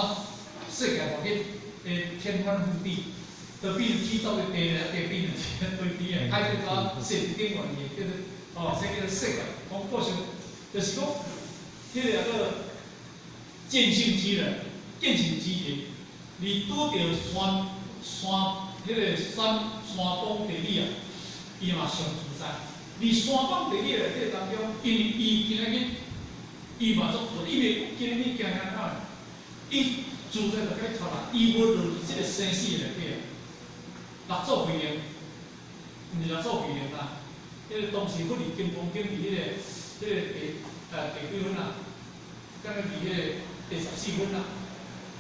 世界大去的天翻覆地，就變起早的地咧，地變成對地啊，海底怎世頂懸的，叫做哦，這叫做世界。講過上，就是講，彼个叫做見性之人，見性之人，你拄著山山彼个山山崩地裂啊，伊嘛上自在。佇山崩地裂內底當中，因為伊今仔日伊嘛足自，伊袂今日驚啥哪？伊自在就解脫啦，伊無落去這個生死內底啊。六祖慧能，毋是六祖慧能啦，彼個當時佛佇金剛經佇彼個第幾分啊？敢若佇彼個第14分啊。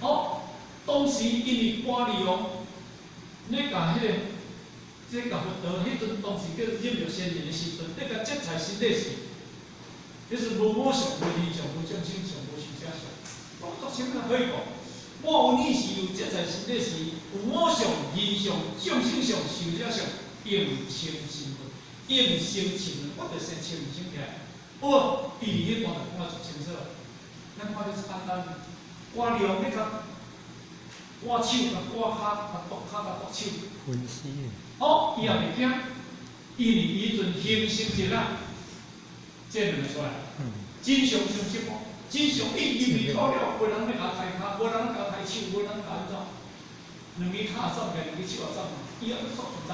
哦，當時因為歌利王咧共彼個，這共佛陀彼陣當時叫入藥仙人的時陣，咧共剪裁身體時，彼陣無我相、無人相、無眾生相、無壽者相，講足清楚可以講。我有你時有剪裁身體時，有我相、人相、眾生相、壽者相，應稱身份，應生情，我就先清醒起來。哦，伊佇彼段就講得足清楚。咱看這簡單，歌利王咧共割手、共割跤、共剁跤、共剁手。分屍。哦，伊也袂驚，因為伊彼陣形成一啊，這兩个出來，真相相識無？真相伊入去到了，無人欲共刣跤，無人共刣手，無人共按怎？兩支跤斬起來，兩支手也斬，伊也足自在。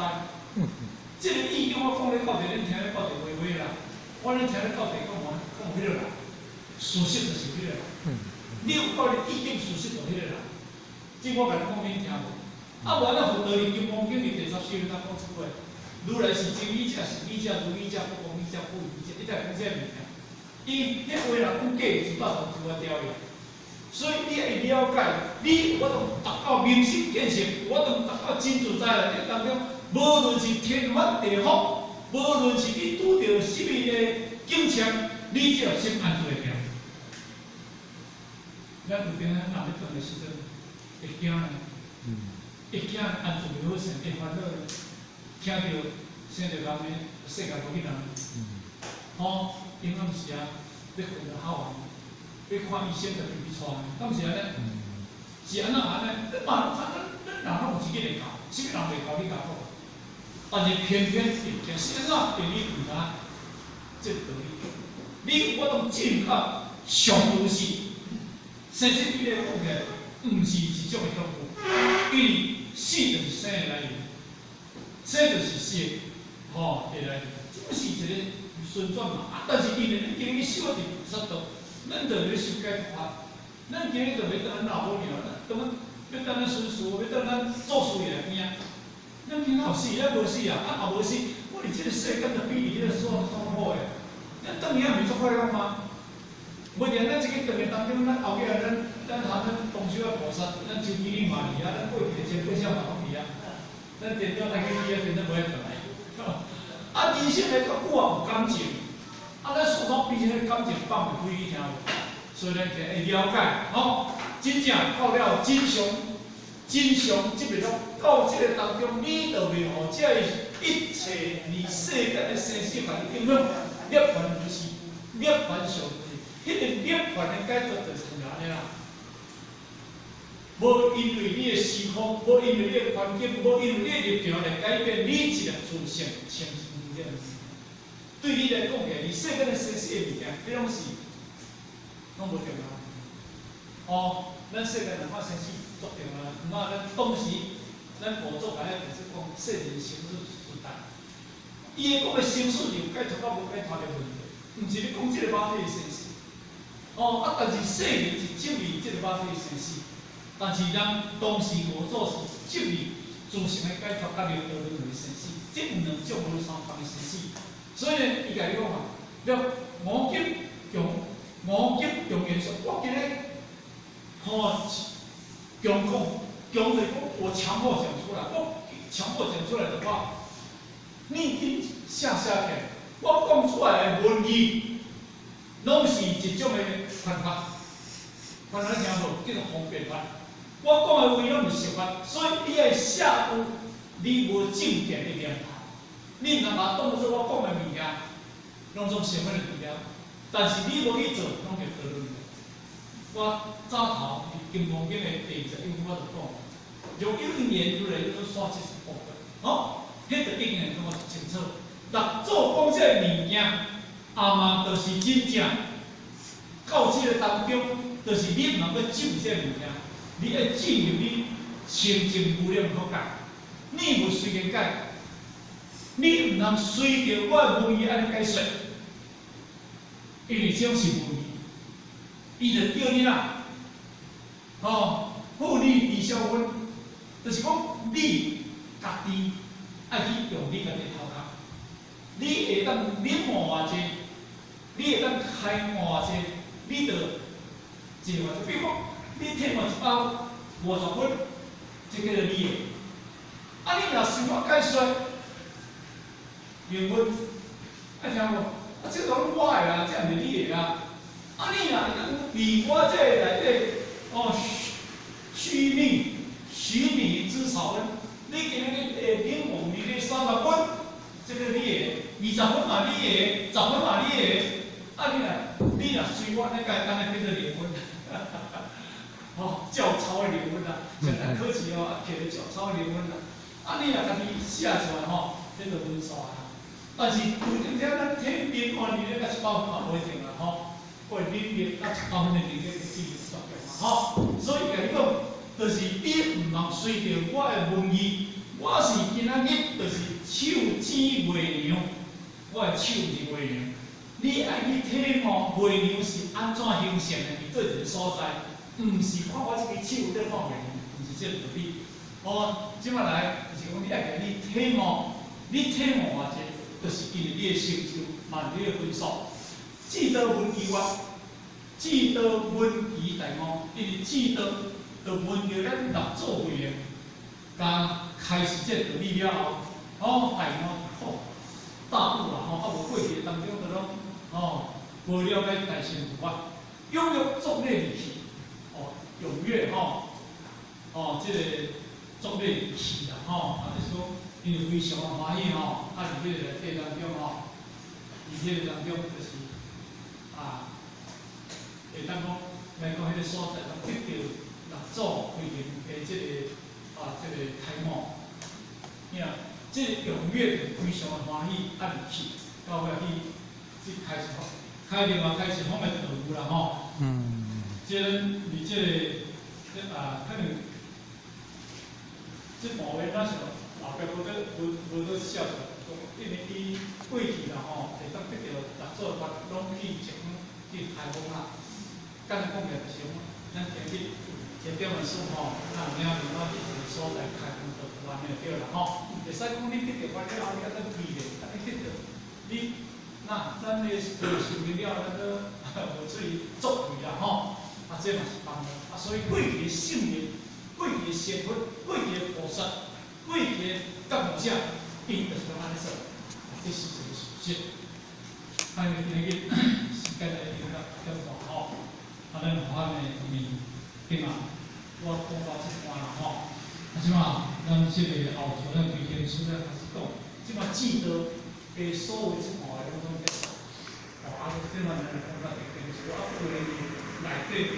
這個意境我講咧到底，恁聽咧到底袂會啦。我咧聽咧到底講無講彼個啦，事實就是彼個啦。你有夠咧意境事實就彼個啦。這我共你講，恁聽無？啊，無咱佛陀佇金剛經佇第14章講出話，如來是真語者、實語者、如語者、不妄語者、不異語者，伊才講這個物件。伊彼話若講假，就大同就我掉去。所以你愛了解，你有法度達到明心見性，有法度達到真自在內底當中，無論是天翻地覆，無論是你拄著啥物的境況，你只要心安住會定。咱有當咱人咧轉的時陣，會驚呢，會驚安住袂好勢，會煩惱呢。聽著生著人的世界無去人，吼，因暗時啊，欲睏就好啊，欲看醫生就去去帶，敢是按呢？是按怎按呢？你嘛，咱咱人攏有自己會教，啥物人袂教你教講？但是偏偏會驚，是按怎？因為你毋知這個道理，你有法度進到上如是，生死對你來講起來，毋是一種的恐怖，因為死就是生的來源，生就是死的，吼的來源，這是一個順轉嘛。啊，但是因為咱今日修的是菩薩道，咱就咧修解脫法，咱今日就欲等咱老母娘，咱等欲等咱孫嗣，欲等咱祖師爺邊啊。咱今仔有死，咱無死啊，啊也無死，我佇這個世間就比佇彼個所痛苦的。咱轉去毋是足快樂嗎？無定咱這個轉的當中，咱後壁咱含咱東修的菩薩，咱周經理嘛佇啊，咱過去的前輩嘛攏佇啊。咱店長來去佇啊，店長無愛轉來。啊，人生來較久也有感情，啊，咱雙方彼此的感情放袂開，你聽無？所以咱會了解，吼，真正到了真相，真相這個到這個當中，你就袂予這一切離世間的生死共你影響，涅槃如是，涅槃上是，彼個涅槃的解脫就是按呢啦。無因為你的時空，無因為你的環境，無因為你的立場來改變你一粒自性清淨的。對你來講起，你世間的生死的物件，彼攏是攏無重要。哦，咱世間人看生死足重要，毋過咱當時咱五祖共咱就是講世人生死時代，伊會講的生死是有解脫佮無解脫的問題，毋是咧講這個肉體的生死。哦，啊，但是世人是執著這個肉體的生死，但是人當時五祖是執著自性的解脫佮六道輪迴生死，這兩種無相仝的生死。所以呢，伊共你講啊，了我今強，我今強言說，我今日吼強講，強就是講我強迫講出來，我強迫講出來的話，你緊寫寫起來，我講出來的文字，攏是一種的辦法，辦法你聽無？叫做方便法。我講的話攏是實法，所以你愛寫有你無正見的念頭。你毋通共當做我講的物件，攏總成分就對了。但是你無去做，攏會得論。我早頭佇《金剛經》的第21分我就講，若有言如來都煞這一部分，吼，彼就已經會感覺清楚。六祖講這个物件，阿嘛就是真正到這个當中，就是你毋通閣執這个物件，你愛進入你清淨無染國界，你無隨緣解，你毋通隨著我的文字按呢解說，因為這種是文字，伊就叫你啦，吼，婦女知少分，就是講你家己愛去用你家己頭殼，你會當領悟偌濟，你會當開悟偌濟，你就做偌濟。比如講，你體悟150分，這叫做你的。啊，你若想我解說，英文，愛聽無？啊，這都攏我的啊，這毋是你的啊。啊，你若會當佇我這內底，哦，須彌，須彌之少分，你今日會領悟你的30分，這個你的，20分嘛你的，10分嘛你的。啊，你若隨我按呢解，按呢變做零分，吼，照抄的零分啦，現在考試哦，摕咧照抄的零分啦。啊，你若家己寫出來吼，彼就分數啊。但是有陣時咱體面看你咧，甲100分嘛無一定啦吼。會能力甲100分的能力進行作用嘛吼。所以共你講，就是你毋通隨著我的文字，我是今仔日就是手指月娘，我的手是月娘。你愛去體悟月娘是按怎形成的，佇佗一个所在，毋是看我這支手咧看月娘，毋是這個道理。哦，這擺來就是講你愛共你體悟，你體悟偌濟，就是因為你的成就，嘛是你的分數。智多聞其願，智多聞其大悟，因為智多就聞著咱六祖慧能，共開示這個道理了後，哦，大悟，吼，大悟啦吼，啊無過去當中就攏，哦，無了解大乘佛法，踴躍作禮而去，哦，踴躍吼，哦，這個作禮而去啦吼，啊，就是講，因為非常的歡喜吼，啊，佇彼個內底當中吼，佇彼個當中就是啊，會當講來講彼個所在，當得著六祖慧能的這個啊，這個開悟，聽，這個踴躍非常的歡喜，啊，入去，到尾去去開一方，開另外開一方的道路啦吼。這咱佇這個，這啊，可能這部分咱是後壁無得無無得寫出來，因為伊過去啦吼，會當得著六祖法，攏去一方去開放啦。簡單講起來就是講，咱今日這點的書吼，咱有影另外去一个所在開放就完就對啦吼。會使講你得著法了後，你還當記咧，啊你得著，你那咱的學修了，咱都無喙作為啦吼。啊，這嘛是幫助。啊，所以過去的聖人、過去的仙佛、過去的菩薩、過去的覺悟者，𪜶就是攏按呢做，這是一個事實。啊，因為今日時間來已經到點半吼，啊，咱後漢的面對嘛，我講到這段啦吼。啊，這馬咱這個後頭咱規天書咧開始講，這馬智多的所有這半个攏總結束。哦，啊，這馬咱來講到第經書，啊，過內底的，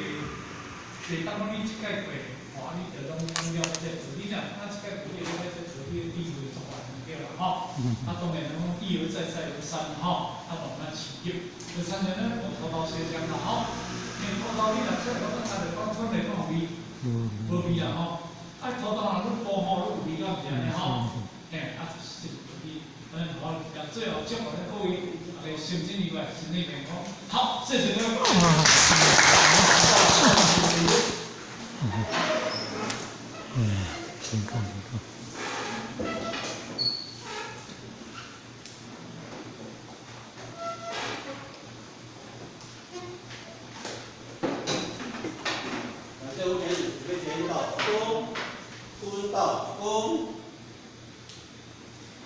袂當講你這擺過，吼，啊，你就攏了解這道理，若啊這擺過，你了解這道理，智慧就懸對啦，吼。啊，當然講一而再，再而三，吼，啊，慢慢持久。就親像咱講頭頭先生啦，吼，因為頭頭你若說講咱家己講出來講有味，無味啦，吼。啊，頭頭若愈薄吼，愈有味，敢毋是按呢吼？嘿，啊，就是這個道理。咱好，最後祝福咱各位，大家身體愉快，身體健康。好，謝謝各位。嗯，健康健康。最後前準備前到一躬，蹲到一躬，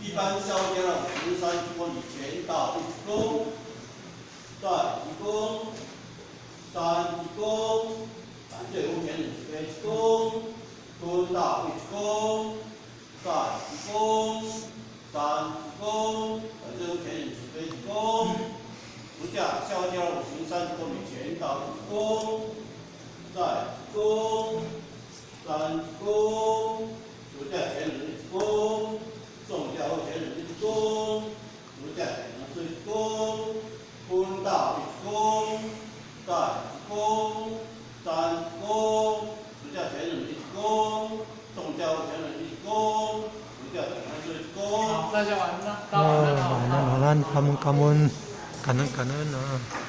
一般消掉了13鞠躬，前到一躬，再一躬，三鞠躬，最後前準備一躬，蹲到一躬，再一躬，三鞠躬。躬，三鞠躬，出家前人一躬，眾教前人一躬，出家前人一躬，分道一躬，再一躬，三鞠躬，出家前人一躬，眾教前人一躬，出家前人一躬。好，大家晚安，大家晚安。哦，晚安，晚安，感恩感恩，感恩感恩啊。